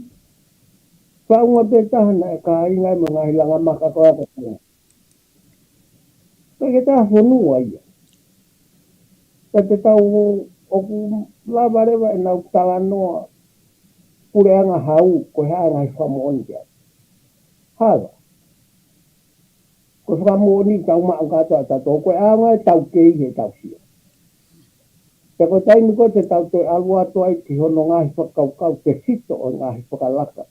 faʻunga pē taha naʻe kāinga ai mo e ngaahi langa maka ko ē ko ē. Ko e ke taha fonua ia. Ka te tau ʻoku lava leva ʻenau talanoa puleʻanga hau, ko e hā e ngaahi fakamoʻoni ki ai. Hava. Ko e fakamoʻoni tau maʻu kātoa ʻatautolu, ko e ʻaonga ʻetau kei he tau sio. Pea ko e taimi ko ē te tau toe ʻalu atu ai ki hono ngaahi fakakaukau tefito ʻo e ngaahi fakalaka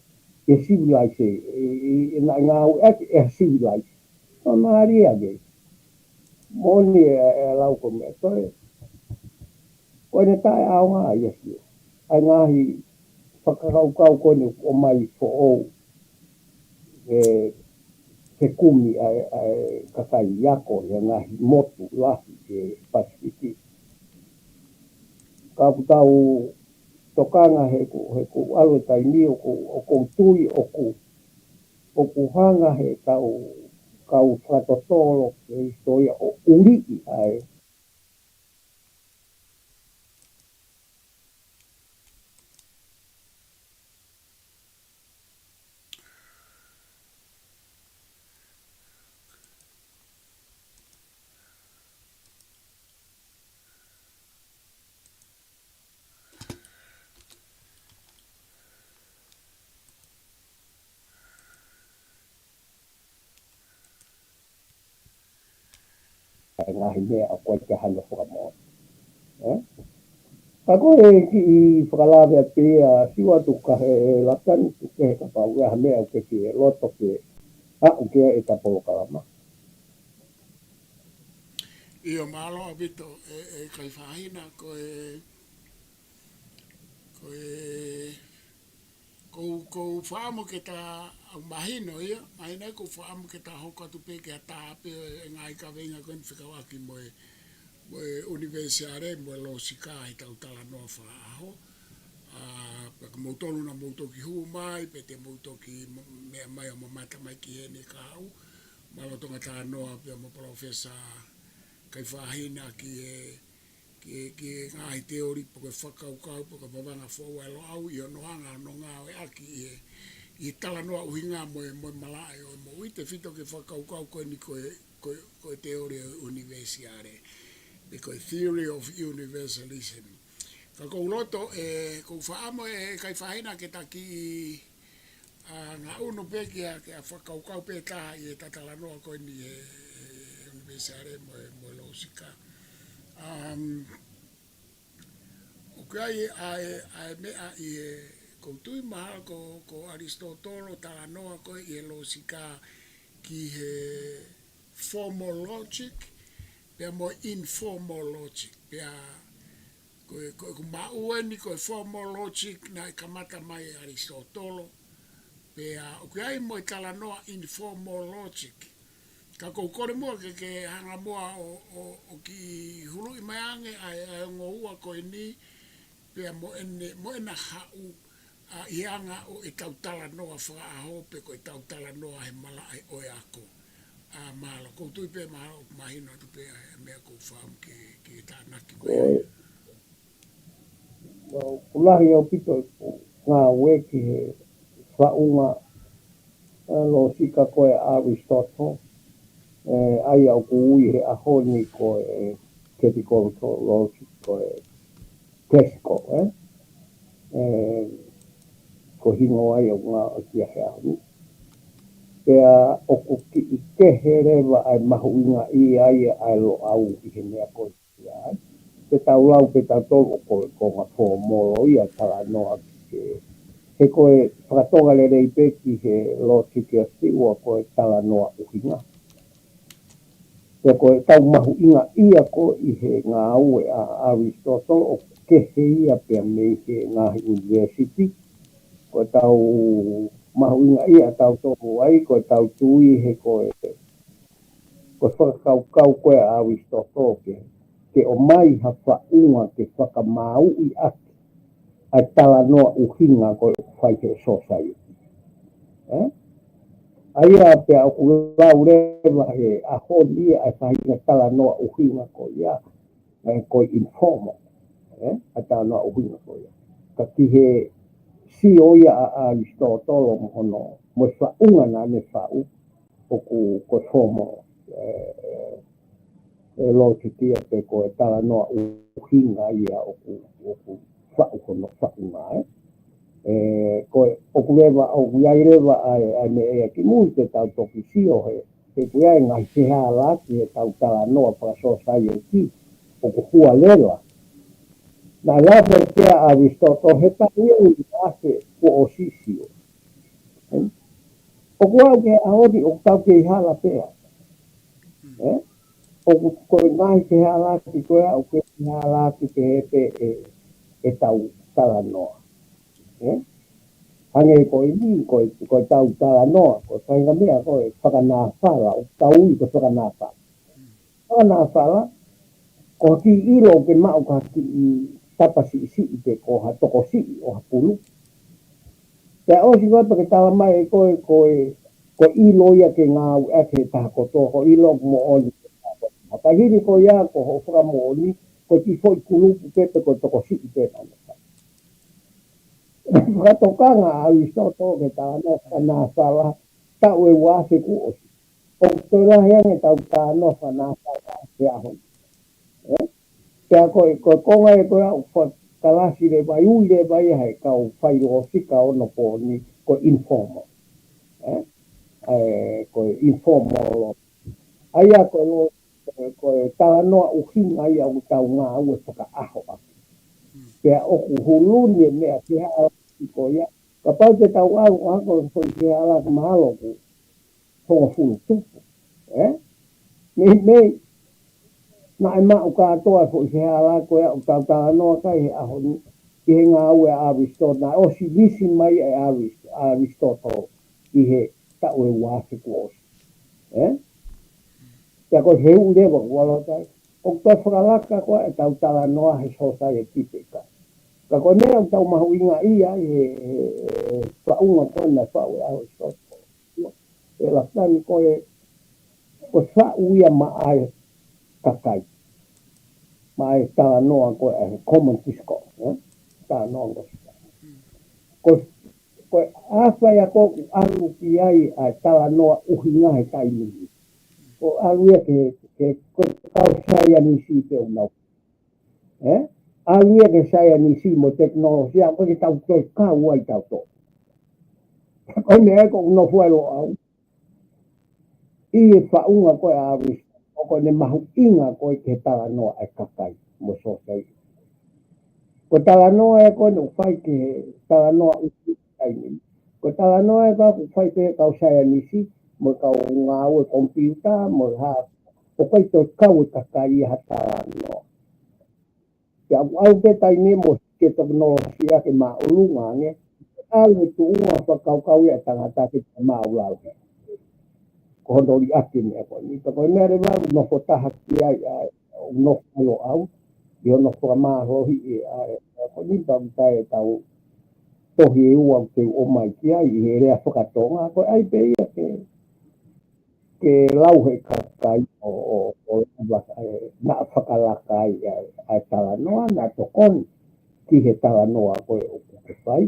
ʻe sivilaise, ʻe, ʻe, ʻe ngāueʻaki ʻe sivilaise. Ko e mālie ange. Moʻoni ē, ē lau ko e meʻa toe. Ko ʻene taʻeʻaonga ia sio. ʻA e ngaahi fakakaukau ko eni ʻoku ʻomai foʻou. ʻE, ke kumi ʻa e, ʻa e kakai ako ʻi he ngaahi motu lahi ʻi he Pasifiki. Ka ʻoku tau tokanga he ko, he ko ʻalu e taimi ʻoku, ʻoku ou tui ʻoku, ʻoku hanga he kau, kau fakatotolo ke hisitolia ʻo uliʻi ʻa e ʻa e ngaahi meʻa ʻoku ʻikai ke hano fakamoʻoni. Ē? Ka ko e kiʻi fakalave atu ia, siʻi ʻoatu ka he, he lakani, tuku kehe kapau ʻe ʻi ai ha meʻa ʻoku ke fie loto ke aʻu ki ai ʻeta polokalama. ʻIo, mālō ʻaupito, ē, ē, Kaifahina, ko e, ko e, ʻoku ou, ʻoku ou fakaʻamu ke ta, ʻoku mahino ia, mahino ʻoku ou fakaʻamu ke ta hoko atu pē ki ha taha pē ʻo e ngaahi kaveinga ko eni fekauʻaki mo e, mo e ʻUnivēsiale, mo e Lōsika ʻi heʻetau talanoa fakaʻaho. ʻA, pea ko moutolu naʻa mou toki hū mai, pe te mou toki mo, meʻa mai ʻo mamata mai ki heni kae ʻoua. Mālō Tonga Talanoa pea mo Palōfesa Kaifahina ki he, ki he, ki he ngaahi teoli pe ko e fakakaukau pe ko e vavanga foʻou ʻa e Loʻau ʻi hono hanga hono ngāueʻaki ʻi he, ʻi he talanoa ʻuhinga mo e, mo e malaʻe ʻo e moʻui tefito ki he fakakaukau ko eni ko e, ko e, ko e teoli ʻo e ʻunivēsiale, pe ko e theory of universalism. Ka ʻoku ou loto, ē, ʻoku ou fakaʻamu ē Kaifahina ke ta kiʻi, ʻa, ngaʻunu pē ki ha, ki ha fakakaukau pē taha ʻi heʻeta talanoa ko eni he, he ʻUnivēsiale mo e, mo e Lōsika. Um, ʻoku ʻi ai ʻa e, ʻa e meʻa ʻi he, ʻoku ou tui mahalo ko, ko ʻAlisitōtolo talanoa ko ē ʻi he Lōsika ki he formal logic, pea mo e informal logic, pea ko e, ko e, ʻoku maʻu eni ko e formal logic naʻe kamata mai ʻe ʻAlisitōtolo, pea ʻoku ʻi ai mo e talanoa informal logic. Ka ʻoku ou kole muʻa ke, ke hanga muʻa ʻo, ʻo, ʻo kiʻi huluʻi mai ange ʻa e, ʻa e ongo ua ko eni, pea mo ʻene, mo ʻena haʻu, ʻa, ʻi he anga ʻo ʻetau talanoa fakaʻaho pe ko ʻetau talanoa he malaʻe ʻo e ako. ʻA mālō, kou tui pē mālō, mahino atu pē ʻa e meʻa kou fakaʻamu ke, ke tānaki mai. Ko e, ʻoku lahi ʻaupito ʻeku ngāue ki he faʻunga, ʻa e lōsika ko ē ʻa ʻArisitoto, ē, ʻa ia ʻoku ui he ʻaho ni ko e categorical logic, ko e classical, ē? Ē, ko e hingoa ia ʻoku ngāueʻaki ia he ʻaho ni. Pea ʻoku kiʻi kehe leva ʻa e mahuʻingaʻia ia ʻa e Loʻau ʻi he meʻa ko ia, ē? Pea tau lau pē tautolu ʻoku ko e konga fōmolo ia talanoa ki he, he ko e fakatonga lelei pē ki he lōsiki ʻa Siua ko e talanoa ʻuhinga. Pea ko e tau mahuʻingaʻia ko ē ʻi he ngāue ʻa ʻArisitoto ʻoku kehe ia pea mei he ngaahi ʻunivēsiti. Ko e tau mahuʻingaʻia ʻa tautolu ai, ko e tau tui he ko e, ko e fakakaukau ko ē ʻa ʻArisitoto ke, ke ʻomai ha faʻunga ke fakamāuʻi ʻaki ʻa e talanoa ʻuhinga ko ē ʻoku fai he society. Ē? ʻA ia pea ʻoku lau leva he ʻaho ni ʻa e faʻahinga talanoa ʻuhinga ko ia, ē, ko e informal, ē, ʻa e talanoa ʻuhinga ko ia. Ka ki he sio ia ʻa, ʻa ʻArisitōtolo mo hono, mo e faʻunga naʻa ne faʻu, ʻoku ko e formal, ē, ē, ē, logic ia pe ko e talanoa ʻuhinga ia ʻoku, ʻoku faʻu hono faʻunga, ē. Ē, ko e, ʻoku leva, ʻoku ʻi ai leva ʻa e, ʻa e meʻa ia ki mui ke tau toki sio he, he ʻoku ʻi ai e ngaahi fehālaaki he tau talanoa fakasōsaieti ʻoku hualela. Naʻe lave pē ʻa ʻArisitōtolo he taʻu ʻe ua afe kuo ʻosi sio. Ē? ʻOku aʻu ki he ʻaho ni ʻoku tau kei hala pē. Ē? ʻOku ko e ngaahi fehālaaki ko ē ʻoku kei halaaki pē he pē ʻe, ʻe tau talanoa. Ē? Hangē ko eni, ko e, ko e tau talanoa, ko e faʻahinga meʻa ko e fakanāfala, ʻoku tau ui ko e fakanāfala. Fakanāfala, ko e kiʻi ʻilo ke maʻu ka kiʻi tapa siʻisiʻi pe ko ha tokosiʻi ʻo ha pulu. Pea ʻosi ko ē pea ke tala mai ʻe koe, ko e, ko e ʻilo ia ke ngāueʻaki he taha kotoa, ko e ʻilo moʻoni. Ka hili ko ia, ko hoʻo fakamoʻoni, ko e kiʻi foʻi kulupu pē pe ko e tokosiʻi pē naʻa ne fai. Fakatokanga ʻa ʻArisitōtolo ke talanoa fakanāfala, taʻu ʻe ua afe kuo ʻosi. ʻOku toe lahi ange ʻetau talanoa fakanāfala he ʻaho ni. Ē? Pea ko e, ko e konga ē ko ē ʻoku fakalasi leva, ui leva ia he kau fai lōsiki ʻo onopooni, ko e informal. Ē? Ē, ko e informal logic. ʻA ia ko e lo-, ko e, ko e talanoa ʻuhinga ia ʻoku tau ngāue fakaʻaho ʻaki. Pea ʻoku hulu ni e meʻa fehālaaki ko ia. Kapau te tau ʻalu ʻo hoko e foʻi fehālaaki mahalo ʻoku hongofulu tupu. Ē? Meimei, naʻe maʻu kātoa e foʻi fehālaaki ko ia ʻoku tau talanoa ki ai he ʻaho ni, ki he ngāue ʻa ʻArisitōtolo, naʻe ʻosi lisi mai ʻe ʻAris-, ʻArisitōtolo ʻi he taʻu ʻe ua afe kuo ʻosi. Ē? Pea ko e fehuʻi leva ʻoku ou ʻalu atu ai, ʻoku toe fakalaka ko ē ʻetau talanoa he sōsaieti pe ʻikai? Ka ko e meʻa ʻoku tau mahuʻingaʻia ai he, he, he faʻunga ko ē naʻe faʻu ʻe ʻArisitōtolo. ʻE lafitani ko e, ko e faʻu ia maʻa e kakai. Maʻa e talanoa ko ē, ē, common discourse, ē? Talanoa ko ē. Ko, ko e ʻafa ia ko ē ʻoku ʻalu ki ai ʻa e talanoa ʻuhinga he taimi ni. ʻOku ʻalu ia ke, ke, ko e kau saienisi pē ʻoku nau. Ē? ʻAlu ia ki he saienisi mo e tekinolosia, ʻoku ʻikai ke tau toe kau ai tautolu. Ko e meʻa ē ʻoku nofo ai Loʻau. ʻI he faʻunga ko ē ʻa ʻAvisi, ʻoku ne mahuʻinga ko ē ki he talanoa ʻa e kakai mo e sōsaieti. Ko e talanoa ē ko ē ʻoku fai ki he talanoa ʻuhinga taimi ni. Ko e talanoa ē ko ē ʻoku fai ki he kau saienisi mo e kau ngāue komipiuta mo e hā, ʻoku ʻikai toe kau e kakai ʻi ha talanoa. Pea ʻoku ʻalu pē taimi mo e tekinolosia ke māʻolunga ange, ʻalu e tuʻunga fakakaukau ia ʻa e tangata ke māʻulalo. Ko hono liʻaki meʻa ko eni. Pea ko e meʻa leva ʻoku nofo taha ki ai, ʻa, ʻoku nofo ai Loʻau, ʻi hono fakamālohiʻi ʻa e, ʻa e ko eni pea ʻoku ʻi ai e tau tohi ʻe ua ʻoku te u ʻomai ki ai, ʻi he lea fakatonga, ko e ʻai pē ia ke ke lau he kakai ʻo, ʻo, ʻo lava, ē, naʻa fakalaka ai ʻa e, ʻa e talanoa, naʻa tokoni ki he talanoa ko ē ʻoku ke fai.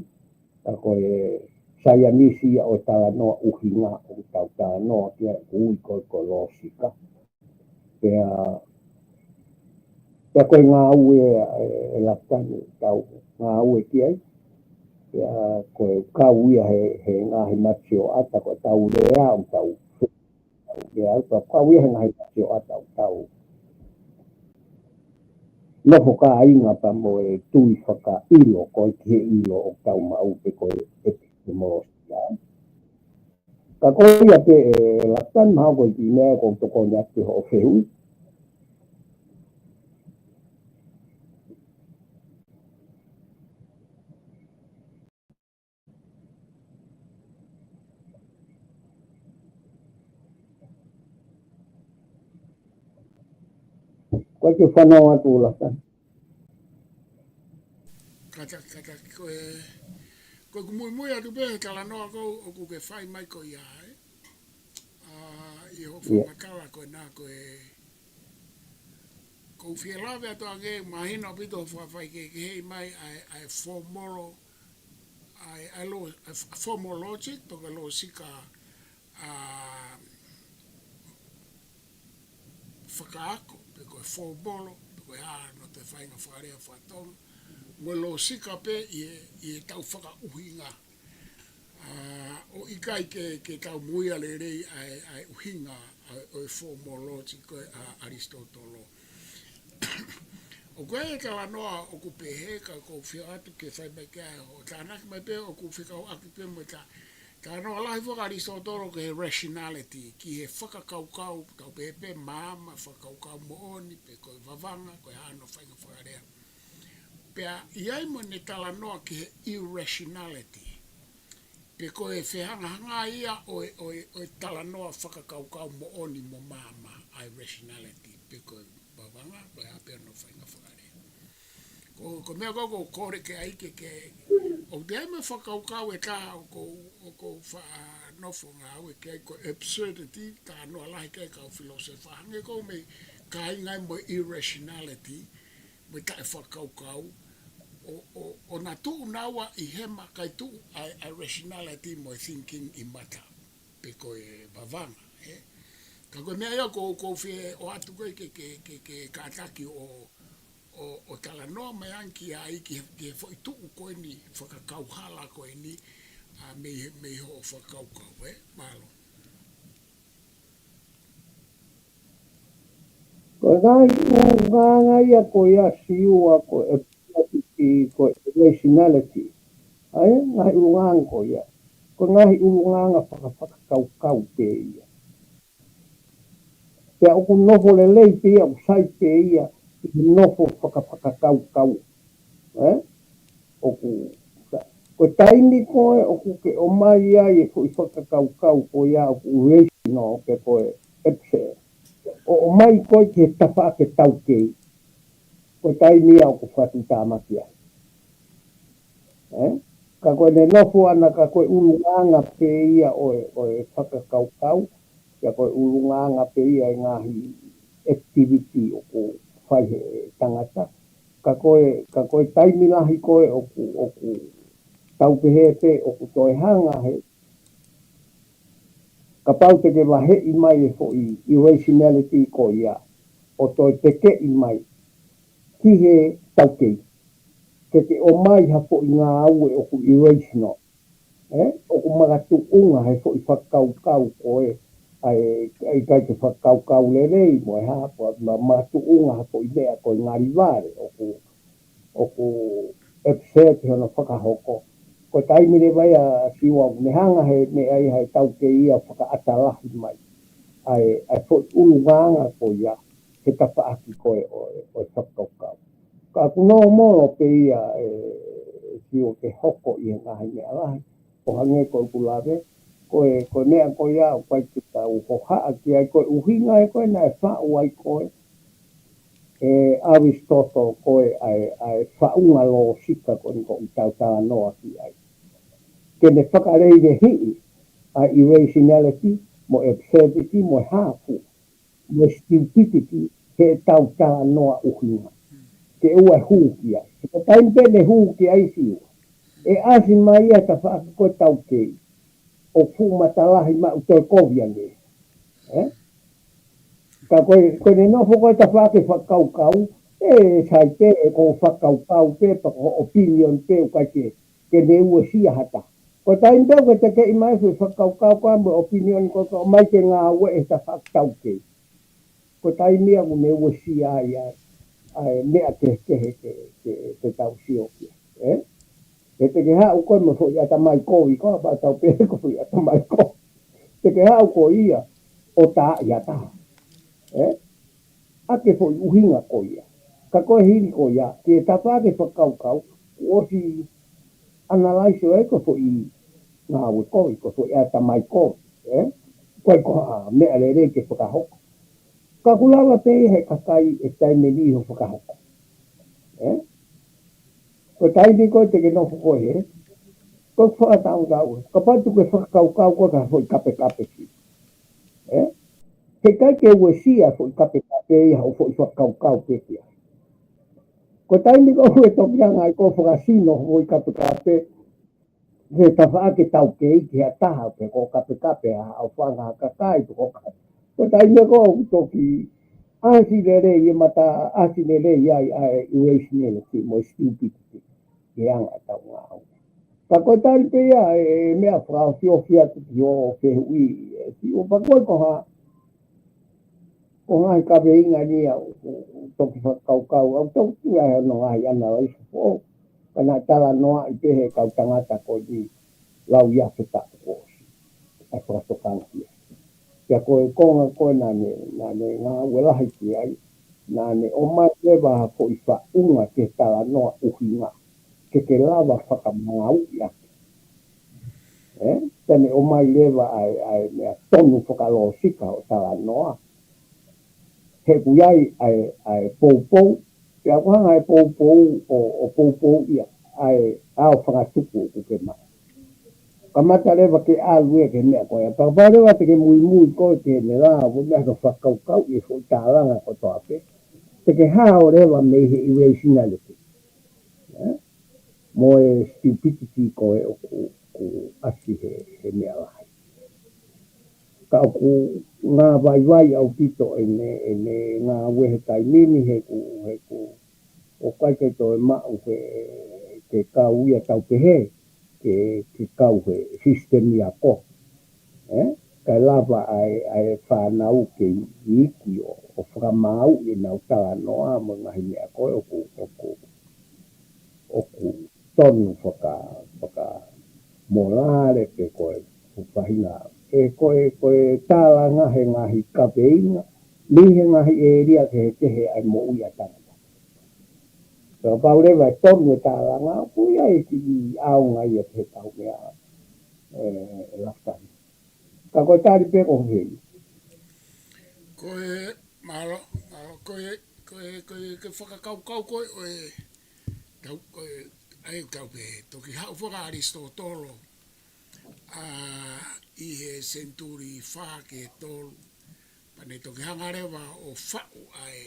Ka ko e saienisi ia ʻo e talanoa ʻuhinga ʻoku tau talanoa ki ai, ʻoku ui ko ē ko e lōsika. Pea, pea ko e ngāue ē, ē Lakitani, tau ngāue ki ai. Pea ko e kau ia he, he ngaahi mate sioʻata, ko e tau lea, ʻo tau lea, ʻo tau kau ia he ngaahi mate sioʻata, ʻo tau nofo kāinga pea mo e tui fakaʻilo, ko e ki he ʻilo ʻoku tau maʻu pe ko e ʻepisimolosia. Ka ko ia pē ē Lakitani, mahalo ko e kiʻi meʻa ʻoku tokoni atu ki hoʻo fehuʻi. Ko e ke fanongo atu Lakitani. Kātaki, kātaki, ko e, ko ʻeku muimui atu pē he talanoa ko ē ʻoku ke fai mai ko ia, ē? ʻA, ʻi hoʻo fakamatala ko ena ko e, ʻoku ou fie lave atu ange, mahino ʻaupito hoʻo fakafaikehekeheʻi mai ʻa e, ʻa e formal, ʻa e, ʻa e lo-, ʻa e f-, formal logic, pe ko e lōsika, ʻa, fakaako, pe ko e formal, pe ko e hā hano toe faʻahinga fakalea faka-Tonga, mo e lōsika pē ʻi he, ʻi he tau fakaʻuhinga. ʻA, ʻo ʻikai ke, ke tau muimui lelei ʻa e, ʻa e ʻuhinga ʻa e, ʻo e formal logic ko ē ʻa ʻAlisitōtolo. ʻOku ʻi ai e talanoa ʻoku pehē, ka ʻoku ou fie ʻoatu ke fai mai ki ai hoʻo tānaki mai pē ʻoku fekauʻaki pē mo e ta-, talanoa lahi faka-ʻAlisitōtolo ki he rationality, ki he fakakaukau, tau pehē pē maama, fakakaukau moʻoni, pe ko e vavanga, ko e hā hano faʻahinga fakalea. Pea ʻi ai mo ʻene talanoa ki he irrationality. Pe ko e fehangahangai ia ʻo e, ʻo e, ʻo e talanoa fakakaukau moʻoni mo maama, ʻa e rationality, pe ko e vavanga, pe ko e hā pē hano faʻahinga fakalea. Ko, ko e meʻa ko ē ʻoku ou kole ki ai ke, ke, ʻoku ʻi ai mo e fakakaukau ʻe taha ʻoku ou, ʻoku ou faʻa nofo ngāue ki ai ko e absurdity, talanoa lahi ki ai e kau filōsefa, hangē ko e meʻa ʻoku kāinga ai mo e irrationality, mo e taʻefakakaukau, ʻo, ʻo, ʻo na tuʻu naua ʻi hema kae tuʻu ʻa e, ʻa e rationality mo e thinking ʻi mata, pe ko e vavanga, ē. Ka ko e meʻa ia ʻoku ou, ʻoku ou fie ʻoatu ko ē ke, ke, ke, ke kātaki ʻo, ʻo, ʻo talanoa mai ange ki ai ki he, ki he foʻi tuʻu ko eni, fakakauhala ko eni, ʻa, mei, mei hoʻo fakakaukau, ē. Mālō. Ko e ngaahi ʻulungaanga ia ko ia Siua ko e, ko e rationality. ʻA e ngaahi ʻulungaanga ko ia. Ko e ngaahi ʻulungaanga faka-, fakakaukau pē ia. Pea ʻoku nofo lelei pē ia, ʻoku sai pē ia, ʻi he nofo faka-, fakakaukau. Ē? ʻOku, ko e taimi ko ē ʻoku ke ʻomai ai e foʻi fakakaukau ko ia ʻoku rational pe ko e absurd. ʻO ʻomai koe ki he tafaʻaki taukei. Ko e taimi ia ʻoku fakatuʻutāmaki ai. Ē? Ka ko ʻene nofo ʻana ka ko e ʻulungaanga pē ia ʻo e, ʻo e fakakaukau, pea ko e ʻulungaanga pē ia e ngaahi activity ʻoku fai he tangata. Ka ko e, ka ko e taimi lahi ko ē ʻoku, ʻoku tau pehē pē ʻoku toe hanga he, kapau te ke vaheʻi mai e foʻi irrationality ko ia, ʻo toe tekeʻi mai ki he taukei. Ke ke ʻomai ha foʻi ngāue ʻoku irrational. Ē, ʻoku makatuʻunga he foʻi fakakaukau ko ē, ʻa e, ʻa e ʻikai ke fakakaukau lelei mo e hā, ko e ma-, makatuʻunga ha foʻi meʻa ko e ngali vale, ʻoku, ʻoku absurd hono fakahoko. Ko e taimi leva ia Siua ʻoku ne hanga he meʻa ia he taukei ia fakaʻata lahi mai ʻa e, ʻa e foʻi ʻulungaanga ko ia he tafaʻaki ko ē ʻo e, ʻo e fakakaukau. Ka ʻoku nōmolo pē ia ē Siua ke hoko ʻi he ngaahi meʻa lahi. ʻO hangē ko ʻeku lave, ko e, ko e meʻa ko ia ʻoku ʻikai ke tau hohaʻa ki ai, ko e ʻuhinga ē ko ē naʻe faʻu ai ko ē ʻe ʻAlisitōtolo ko ē ʻa e, ʻa e faʻunga lōsika ko eni ʻoku tau talanoa ki ai. Ke ne fakalēlehiʻi ʻa e irrationality, mo e absurdity, mo e hā fua, mo e stupidity, heʻetau talanoa ʻuhinga. Ke ʻoua ʻe hū ki ai. Ko e taimi pē ne hū ki ai, Siua, ʻe ʻasi mai ia he tafaʻaki ko ē taukei, ʻo fuʻu matalahi maʻu, toe kovi ange. Ē? Ka ko e, ko ʻene nofo ko ē he tafaʻaki fakakaukau, ē, sai pē, ʻe ko e fakakaukau pē, pe ko e opinion pē, ʻoku ʻikai ke, ke ne uesia ha taha. Ko e taimi pē ʻoku ke tekeʻi mai e foʻi fakakaukau ko ē mo e opinion ko ē, ʻomai ke ngāueʻi he tafaʻaki taukei, ko e taimi ia ʻoku ne uesia ai ʻa e, ʻa e meʻa kehekehe ke, ke, ke tau sio ki ai, ē? He te ke haʻu koe mo e foʻi ʻatamai kovi ko ē, pea tau pehē ko e foʻi ʻatamai kovi. Te ke haʻu koe ia ʻo tā ia taha, ē? ʻA e foʻi ʻuhinga ko ia. Ka ko e hili ko ia, ki he tafaʻaki fakakaukau, kuo ʻosi analyze ʻo e ko e foʻi ngāue kovi, ko e foʻi ʻatamai kovi, ē? Ko e ko ha meʻa lelei ke fakahoko. Ka ʻoku lava pē ia he kakai ʻe taimi ni ʻo fakahoko. Ē? Ko e taimi ko ē te ke nofo koe hē, ko e fakakaukau, kapau ʻoku ke fakakaukau koe ki ha foʻi kapekape ki. Ē? He ʻikai ke uesia foʻi kapekape ia hoʻo foʻi fakakaukau pē ki ai. Ko e taimi ko ē ʻoku ke toki hanga ai koe ʻo fakasino hoʻo foʻi kapekape, he tafaʻaki taukei ki ha taha, pe ko e kapekape ʻa e ʻaufanga ʻa e kakai, pe ko e ka-, ko e taimi ko ē ʻoku toki ʻasi lelei e mata, ʻasi lelei ai ʻa e irrationality mo e stupidity ki he anga ʻetau ngāue. Ka ko e tali pē ia e, e meʻa fakaofiofi atu ki hoʻo fehuʻi, ē, Siua, pea ko e ko ha, ko e ngaahi kaveinga ni ia ʻoku, ʻoku toki fakakaukau, ʻoku toki ʻi ai hono ngaahi analysis foʻou, ka naʻe talanoaʻi pē he kau tangata ko eni lau ia feta kuo ʻosi, ʻa e fakatokanga ia. Pea ko e konga ko ē naʻa ne, naʻa ne ngāue lahi ki ai, naʻa ne ʻomai leva ha foʻi faʻunga ki he talanoa ʻuhinga, ke ke lava fakamāuʻi ʻaki. Ē? Pea ne ʻomai leva ʻa e, ʻa e meʻa tonu fakalōsika ʻo e talanoa. He ʻoku ʻi ai ʻa e, ʻa e poupou, pea ʻoku hanga ʻe he poupou ʻo, ʻo poupou ia ʻa e ʻaufanga tuku ʻoku ke maʻu. Kamata leva ke ʻalu ia ki he meʻa ko ia. Pea kapau leva te ke muimui koe ki heʻene lave, meʻa ke fakakaukauʻi e foʻi tālanga kotoa pē, te ke hao leva mei he irrationality, ē? Mo e stupidity ko ē ʻoku, ʻoku ʻasi he, he meʻa lahi. Ka ʻoku ngāvaivai ʻaupito ʻene, ʻene ngāue he taimi ni, he ʻoku, he ʻoku, ʻoku ʻikai ke toe maʻu he, ke kau ia, tau pehē, ke, ke kau he system ia ko ē. Ē? Kae lava ʻa e, ʻa e fānau ke iiki ʻo, ʻo fakamāuʻi ʻenau talanoa mo e ngaahi meʻa ko ē ʻoku, ʻoku, ʻoku tonu faka-, fakamolale pe ko e faʻahinga. Ē, ko e, ko e tālanga he ngaahi kaveinga, mei he ngaahi ʻēlia kehekehe ʻa e moʻui ʻa e tangata. Pea kapau leva ʻe tonu e tālanga, ʻoku ʻi ai e kiʻi ʻaonga ia ki he tau meʻa, ē, ʻe lafitani. Ka ko e tali pē ko ē. Ko e, mālō, mālō, ko e, ko e, ko e, ko e fakakaukau ko ē ʻo e, tau, ko e, ʻa e tau pē, toki haʻu faka-ʻAlisitōtolo, ʻa, ʻi he senituli fā ki he tolu, pea ne toki hanga leva ʻo faʻu ʻa e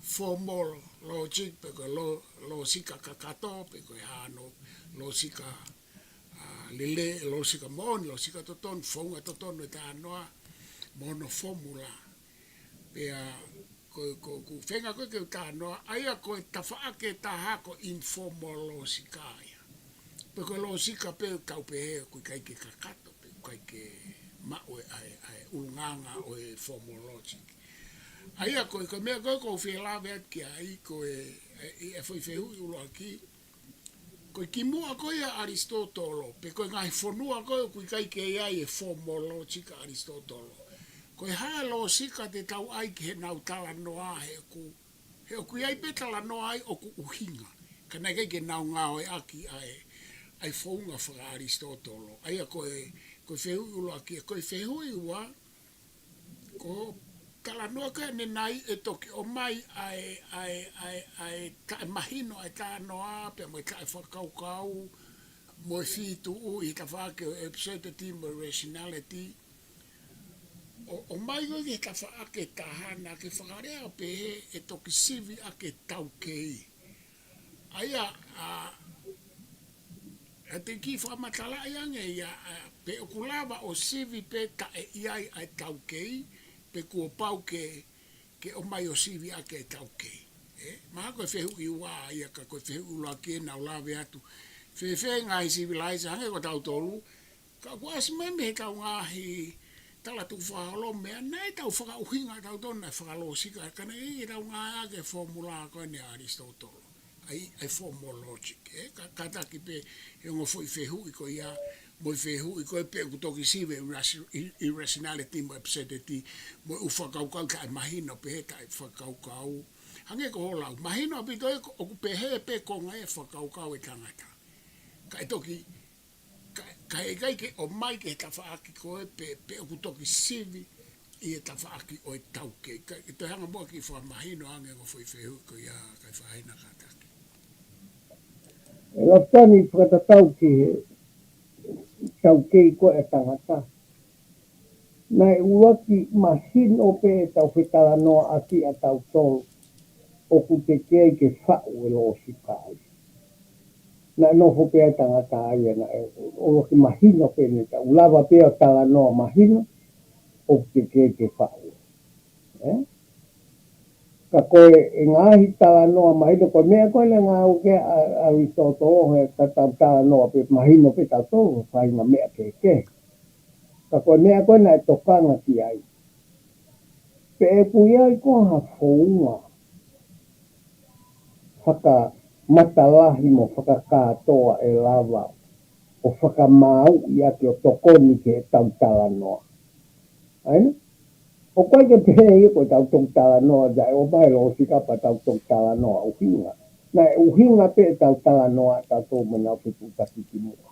formal logic, pe ko e lo-, lōsika kakato, pe ko e hano lōsika, ʻa, lele, lōsika moʻoni, lōsika totonu, founga totonu e talanoa, mo hono fōmula. Pea ko, ko, ko e feinga ko ē ke u talanoa, ʻa ia ko e tafaʻaki ʻe taha ko e informal lōsika ia. Pe ko e lōsika pē ʻoku tau pehē ʻoku ʻikai ke kakato, pe ʻoku ʻikai ke maʻu e ʻa e, ʻa e ʻulungaanga ʻo e formal logic. ʻA ia ko e, ko e meʻa ko ē ʻoku ou fie lave atu ki ai, ko e, e, e foʻi fehuʻi ʻuluaki, ko e kimuʻa ko ia ʻa ʻAlisitōtolo, pe ko e ngaahi fonua ko ē ʻoku ʻikai ke ʻi ai e formal logic ʻa ʻAlisitōtolo. Ko e hā e lōsika te tau ʻai ki heʻenau talanoa he ʻoku, he ʻoku ʻi ai pē talanoa ai ʻoku ʻuhinga. Ka naʻe ʻikai ke nau ngāueʻaki ʻa e, ʻa e founga faka-ʻAlisitōtolo. ʻA ia ko e, ko e fehuʻi ʻuluaki, ko e fehuʻi ua, ko e talanoa ko ē ʻanenai ʻe toki ʻomai ʻa e, ʻa e, ʻa e, ʻa e taʻemahino ʻa e talanoa, pea mo e taʻefakakaukau, mo e feituʻu ʻi he tafaʻaki ʻo e absurdity mo e rationality. ʻO, ʻomai ko ē ki he tafaʻaki ʻe taha naʻa ke fakalea ʻo pehē ʻe toki sivi ʻaki e taukei. ʻA ia, ʻa, ʻa te kiʻi fakamatalaʻi ange ia, ʻa, pe ʻoku lava ʻo sivi pē taʻe ʻi ai ʻa e taukei, pe kuo pau ke, ke ʻomai ʻo sivi ʻaki e taukei. ʻE, mahalo ko e fehuʻi ua ia ka ko e fehuʻi ʻuluaki ē naʻa ku lave atu. Fēfē ngaahi sivilaise hangē ko tautolu, ka kuo ʻasi mai mei heʻetau ngaahi talatukufakaholo meʻa, naʻe tau fakaʻuhinga tautolu, naʻe fakalōsika, ka naʻe ʻi heʻetau ngāueʻaki e fōmula ko eni ʻa ʻAlisitōtolo. ʻA e, ʻa e formal logic, ē? Ka, kātaki pē he ongo foʻi fehuʻi ko ia, mo e fehuʻi ko ē pe ʻoku toki sivi e irrati-, i-, irrationality mo e absurdity, mo e ʻū fakakaukau taʻemahino pehē taʻefakakaukau. Hangē ko hoʻo lau, mahino ʻaupito ē ko, ʻoku pehē pē konga e fakakaukau e tangata. Ka e toki, ka, ka heʻikai ke ʻomai ki he tafaʻaki ko ē pe, pe ʻoku toki sivi ʻi he tafaʻaki ʻo e taukei. Ka, ke toe hanga muʻa kiʻi fakamahino ange ongo foʻi fehuʻi ko ia kae fai na kātaki. ʻE Lafitani, fakatatau ki he taukei ko ē ʻa e tangata. Naʻe ʻuluaki mahino pē ʻetau fetalanoaʻaki ʻa tautolu ʻoku teʻeki ai ke faʻu e lōsika ai. Naʻe nofo pē ʻa e tangata ia naʻe ʻuluaki mahino pē ʻene ta-, ʻo lava pē ʻo talanoa mahino ʻoku teʻeki ai ke faʻu. Ē? Ka ko e, e ngaahi talanoa mahino, ko e meʻa ko ē naʻe ngāueʻaki ʻe ʻAlisitōtolo he tatau talanoa pē mahino pē tautolu, faʻahinga meʻa kehekehe. Ka ko e meʻa ko ē naʻe tokanga ki ai. Pe ʻoku ʻi ai ko ha founga fakamatalahi mo fakakātoa ʻe lava ʻo fakamāuʻi ʻaki ʻo tokoni ki heʻetau talanoa. ʻAi, ʻoku ʻikai ke pehē ia ko ʻetau toki talanoa, naʻe ʻomai lōsika pea tau toki talanoa ʻuhinga. Naʻe ʻuhinga pē ʻetau talanoa, tautolu mo ʻenau fetuʻutaki kimuʻa.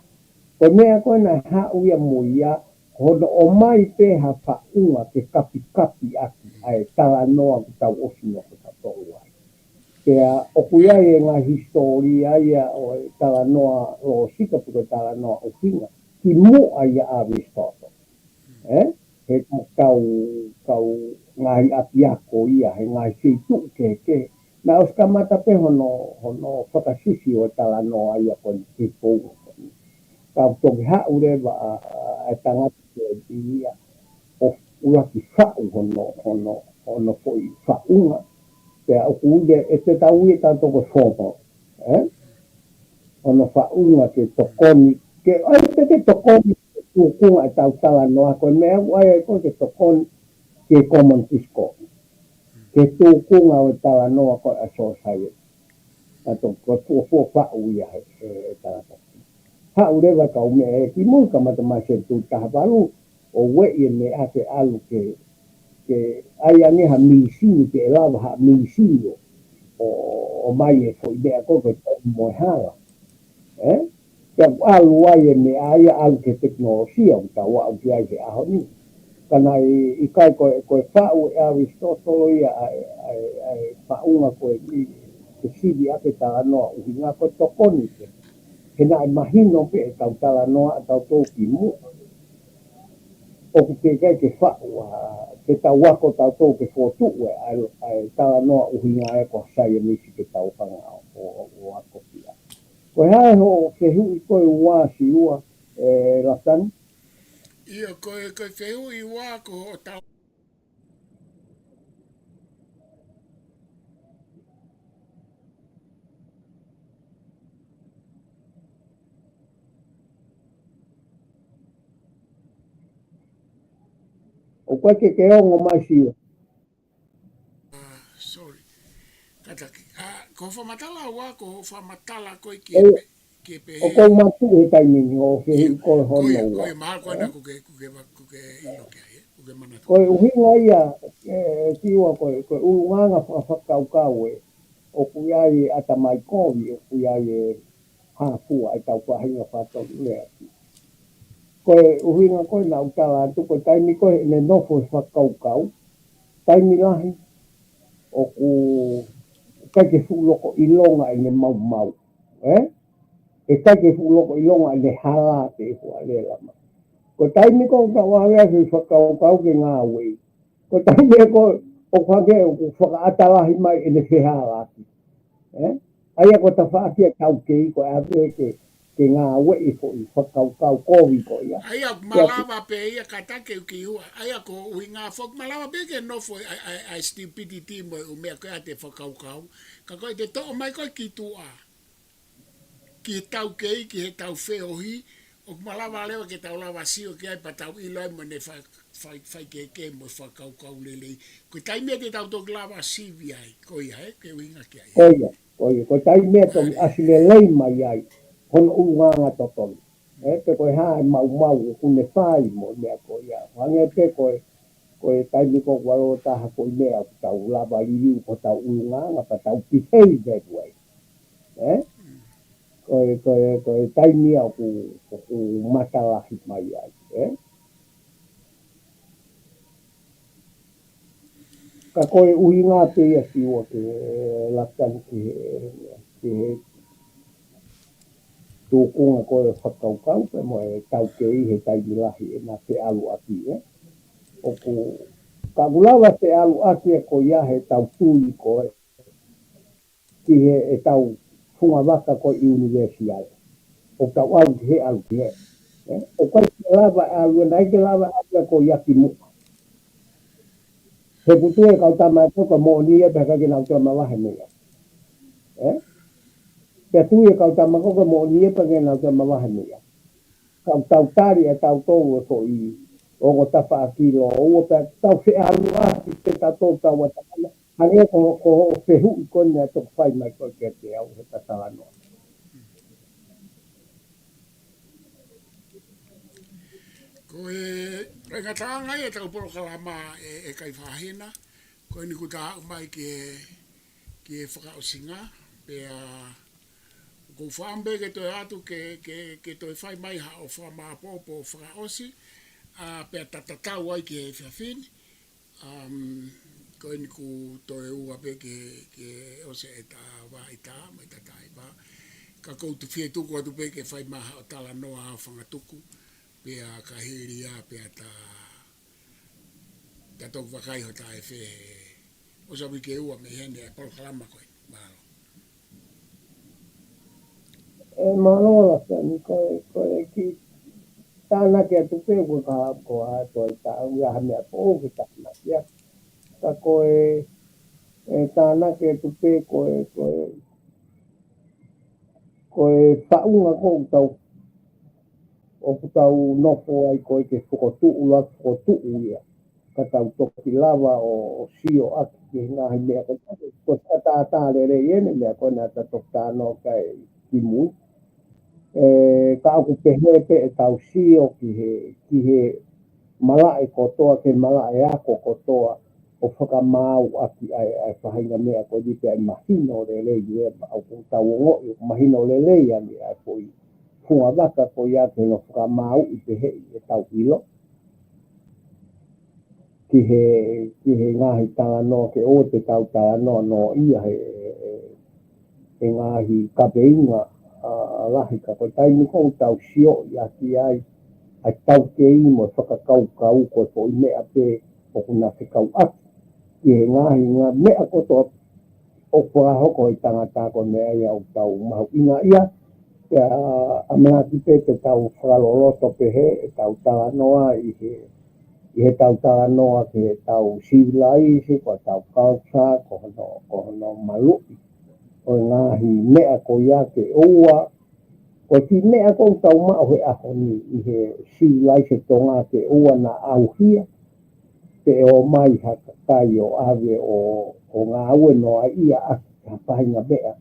Ko e meʻa ko ē naʻe haʻu ia mo ia, ko hono ʻomai pē ha faʻunga ke kapikapi ʻaki ʻa e talanoa kuo tau ʻosi nofo tautolu ai. Pea ʻoku ʻi ai e ngaahi hisitōlia ia ʻo e talanoa lōsika pe ko e talanoa ʻuhinga, kimuʻa ia ʻa ʻAlisitōtolo. Ē? He kau, kau ngaahi ʻapiako ia, he ngaahi feituʻu kehekehe. Naʻe ʻosi kamata pē hono, hono fakasisi ʻo e talanoa ia ko eni ki he founga ko eni. Ka ʻoku toki haʻu leva ʻa, ʻa, ʻa e tangata ko eni ia ʻo ʻuluaki faʻu hono, hono, hono foʻi faʻunga. Pea ʻoku ʻi ai e te tau ui ʻe tautolu ko e formal, ē? Hono faʻunga ke tokoni, ke ʻai pē ke tokoni ke tūkunga ʻetau talanoa, ko e meʻa ʻoku ʻai ai ko ē ke tokoni ki he common discourse. Ke tūkunga ʻo e talanoa ko ē ʻa e society. Ka to ko e fuofua faʻu ia he, he, he tangata. Haʻu leva kau meʻa ē ki mui kamata mai senituli taha valu, ʻo ueʻi e meʻa ke ʻalu ke, ke ʻai ange ha mīsini, ke lava ha mīsini ʻo, ʻo, ʻomai e foʻi meʻa ko ē ko e tau mo e hala. Ē? Pea ʻoku ʻalu ai e meʻa ia ʻalu ki he tekinolosia ʻoku tau aʻu ki ai he ʻaho ni. Ka naʻe ʻikai ko e, ko e faʻu ʻe ʻAlisitōtolo ia ʻa e, ʻa e, ʻa e faʻunga ko eni ke sivi ʻaki e talanoa ʻuhinga ko e tokoni pē. He naʻe mahino pē ʻetau talanoa ʻa tautolu kimuʻa ʻoku teʻeki ai ke faʻu ʻa, ke tau ako tautolu ke fokotuʻu e, ʻa e, ʻa e talanoa ʻuhinga ē ko e saienisi ke tau hanga ʻo, ʻo, ʻo ako ki ai. Ko e hā hoʻo fehuʻi ko ē ua, Siua, ē, Lafitani? ʻIo, ko e, ko e fehuʻi ua ko hoʻo tau. ʻOku ʻikai ke ke ongo mai, Siua. Ah, sorry. Kātaki. Ah, ko hoʻo fakamatala ua, ko hoʻo fakamatala ko ē ki he ʻOku, pe-, ki he pehē. ʻOku ou matu he taimi ni ʻo fehuʻi ko ē hono ua. Ko ia, ko ia, mahalo ko ena ʻoku ke, ʻoku ke va-, ʻoku ke ʻilo ki ai, ē? ʻOku ke manatu. Ko e ʻuhinga ia, ē, Siua ko e, ko e ʻulungaanga fakafakakaukau ē. ʻOku ʻi ai e ʻatamai kovi, ʻoku ʻi ai e hā fua ʻetau faʻahinga fakatonulea. Ko e ʻuhinga ko ē naʻa ku tala atu, ko e taimi ko ē ʻene nofo he fakakaukau, taimi lahi, ʻoku ʻikai ke fuʻu loko ʻilonga ʻene maumau, ē? ʻIkai ke fuʻu loko ʻilonga ʻene hala pe ʻe fua lelama. Ko e taimi ko ē ʻoku tau ʻave ai e fakakaukau ke ngāueʻi, ko e taimi ia ko ē ʻoku hangē ʻoku fakaʻata lahi mai ʻene fehālaaki. Ē? ʻA ia ko e tafaʻaki ʻa e taukei ko e ʻave ke, ke ngāueʻi e foʻi fakakaukau kovi ko ia. ʻA ia ʻoku malava pē ia kātaki ke uki ua. ʻA ia ko e ʻuhinga foki malava pē ke nofo ʻa e, ʻa e, ʻa e stupidity mo e ʻū meʻa ko ē ʻa e fakakaukau. Ka ko e te toʻo mai ko ē ki tuʻa, ki he taukei, ki he tau feohi, ʻoku malava leva ke tau lava sio ki ai pea tau ʻilo ai mo ʻene fai, fai, faikehekehe mo e fakakaukau lelei. Ko e taimi ia te tau toki lava sivi ai, ko ia ē, ke ʻuhinga ki ai. Ko ia, ko ia, ko e taimi ia toki ʻasi lelei mai ai hono ʻulungaanga totonu. Ē, pe ko e hā e maumau ʻoku ne fai mo e meʻa ko ia. Hangē pē ko e, ko e taimi ko ē ʻoku ʻalu taha ko e meʻa ʻoku tau lava liliu ko hotau ʻulungaanga pea tau behave that way. Ē? Ko e, ko e, ko e taimi ia ʻoku, ʻoku matalahi mai ai, ē? Ka ko e ʻuhinga pē ia Siua ke laka atu ki he, ki he tūkunga ko e fakakaukau pea mo e taukei he taimi lahi ʻena feʻaluʻaki, ē? ʻOku, ka ʻoku lava feʻaluʻaki ia ko ia he tau tui ko ē ki he, ʻetau fungavaka ko e ʻunivēsiale. ʻOku tau ʻalu ki hē, ʻalu ki hē. Ē? ʻOku ʻikai ke lava ʻalu, naʻe ʻikai ke lava ʻalu ko ia ki muʻa. He ʻoku tui e kau tama ko ē ko e moʻoni ia pea ʻikai ke nau toe mavahe mei ai. Ē? Pea tui e kau tama ko ē ko e moʻoni ia pea ʻikai ke nau toe mavahe mei ai. Ka ʻoku tau tali ʻe tautolu e foʻi ongo tafaʻaki lōua pea tau feʻaluʻaki pē tautolu tau ʻatā. Hangē ko, ko hoʻo fehuʻi ko eni naʻe toki fai mai ko ē kiate au he ta talanoa. Ko e, ko e ngataʻanga ia ʻetau polokalama ē, ʻe Kaifahina, ko eni kuo ta aʻu mai ki he, ki he fakaʻosinga, pea ʻoku ou fakaʻamu pē ke toe atu ke, ke, ke toe fai mai haʻo fakamāʻopoʻopo fakaʻosi, ʻa, pea ta tatau ai ki he efiafi ni. Um, ko eni kuo toe ua pē ke, ke ʻosi ʻeta vaʻa ʻita mo ʻeta taʻiva. Ka ʻoku ou fie tuku atu pē ke fai mai haʻo talanoa ʻa Fangatuku, pea ka hili ia, pea ta, ta toki vakai hota ʻe fē he ʻosi ʻa e uike ua mei heni ʻa e polokalama ko eni. Mālō. ʻE, mālō Lafitani, ko e, ko e kiʻi tānaki atu pē, ko e ka, ko ʻa e toe tā, ʻoku ʻi ai ha meʻa pē ʻoku ke tānaki atu. Ka ko e, ʻe tānaki atu pē, ko e, ko e, ko e faʻunga ko ē ʻoku tau, ʻoku tau nofo ai ko ē ke fokotuʻu la, fokotuʻu ia. Ka tau toki lava ʻo, ʻo sio ʻaki ki he ngaahi meʻa ko ē, ko e fakatātā lelei ʻeni meʻa ko ē naʻa ta toki talanoa ki ai kimui. ʻE, ka ʻoku pehē pē ʻetau sio ki he, ki he malaʻe kotoa, ki he malaʻe ako kotoa, ʻo fakamaau ʻaki ʻa e, ʻa e faʻahinga meʻa ko eni pea ʻe mahino lelei, ʻe ma-, ʻoku tau ongoʻi, ʻoku mahino lelei ange ʻa e foʻi fungavaka ko ia ke ne fakamaauʻi pehē ʻi heʻetau ʻilo ki he, ki he ngaahi talanoa ke ʻoua te tau talanoa noaʻia he, he, he ngaahi kaveinga, ʻa, lahi ka ko e taimi ko ē ʻoku tau sio ʻaki ai ʻa e taukei mo e fakakaukau ko e foʻi meʻa pē ʻoku na fekauʻaki ki he ngaahi, ngaahi meʻa kotoa ʻoku fakahoko ʻe he tangata ko e meʻa ia ʻoku tau mahuʻingaʻia. Pea ʻamanaki pē te tau fakaloloto pehē ʻetau talanoa ʻi he, ʻi heʻetau talanoa ki heʻetau sivilaise, ko ʻetau culture, ko hono, ko hono maluʻi ʻo e ngaahi meʻa ko ia ke ʻoua, ko e kiʻi meʻa ko ē ʻoku tau maʻu he ʻaho ni ʻi he sivilaise Tonga ke ʻoua naʻa ʻauhia pe ʻomai ha kakai ʻo ʻave ʻo, ʻo ngāue noaʻia ʻaki ha faʻahinga meʻa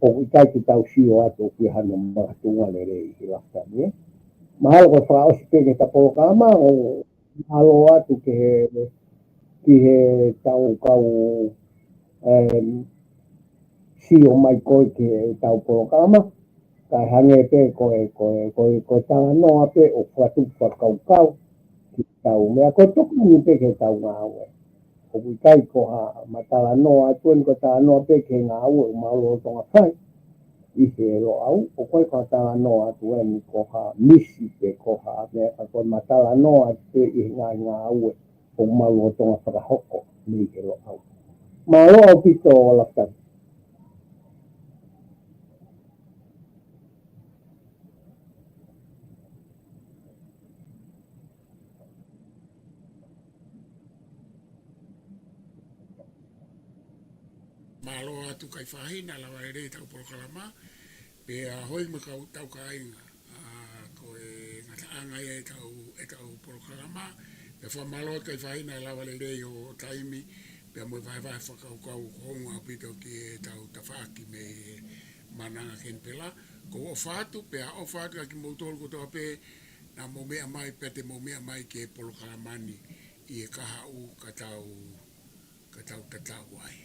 ʻoku ʻikai ke tau sio atu ʻoku ʻi ai hano makatuʻunga lelei he Lafitani, ē. Mahalo ko e fakaʻosi pē ki heʻeta polokalama ʻo mālō atu ki he, ki heʻetau kau, em, sio mai ko ē ki heʻetau polokalama. Kae hangē pē ko e, ko e, ko e, ko e talanoa pē ʻoku fakatupu fakakaukau ki heʻetau meʻa ko ē tokoni pē ki heʻetau ngāue. ʻOku ʻikai ko ha ma talanoa atu eni ko e talanoa pē ki he ngāue ʻoku mau lolotonga fai. ʻi he Loʻau, ʻoku ʻikai ko ha talanoa atu eni ko ha misi pe ko ha meʻa, ka ko e ma talanoa atu pē ʻi he ngaahi ngāue ʻoku ma lolotonga fakahoko mei he Loʻau. Mālō ʻaupito Lafitani. Mālō atu Kaifahina, lava lelei ʻetau polokalama, pea hoi mo e kau tau kāinga. ʻA, ko e ngataʻanga ia ʻetau, ʻetau polokalama, pea fakamālō Kaifahina lava lelei hoʻo taimi, pea mo e vahevahe fakakaukau ʻoku hounga ʻaupito ki heʻetau tafaʻaki mei he Maʻananga Kenipela. ʻOku ou ʻofa atu, pea ʻofa atu kiate kimoutolu kotoa pē, naʻa mou meʻa mai, pea te mou meʻa mai ki he polokalama ni ʻi he kahaʻu ka tau, ka tau tatau ai.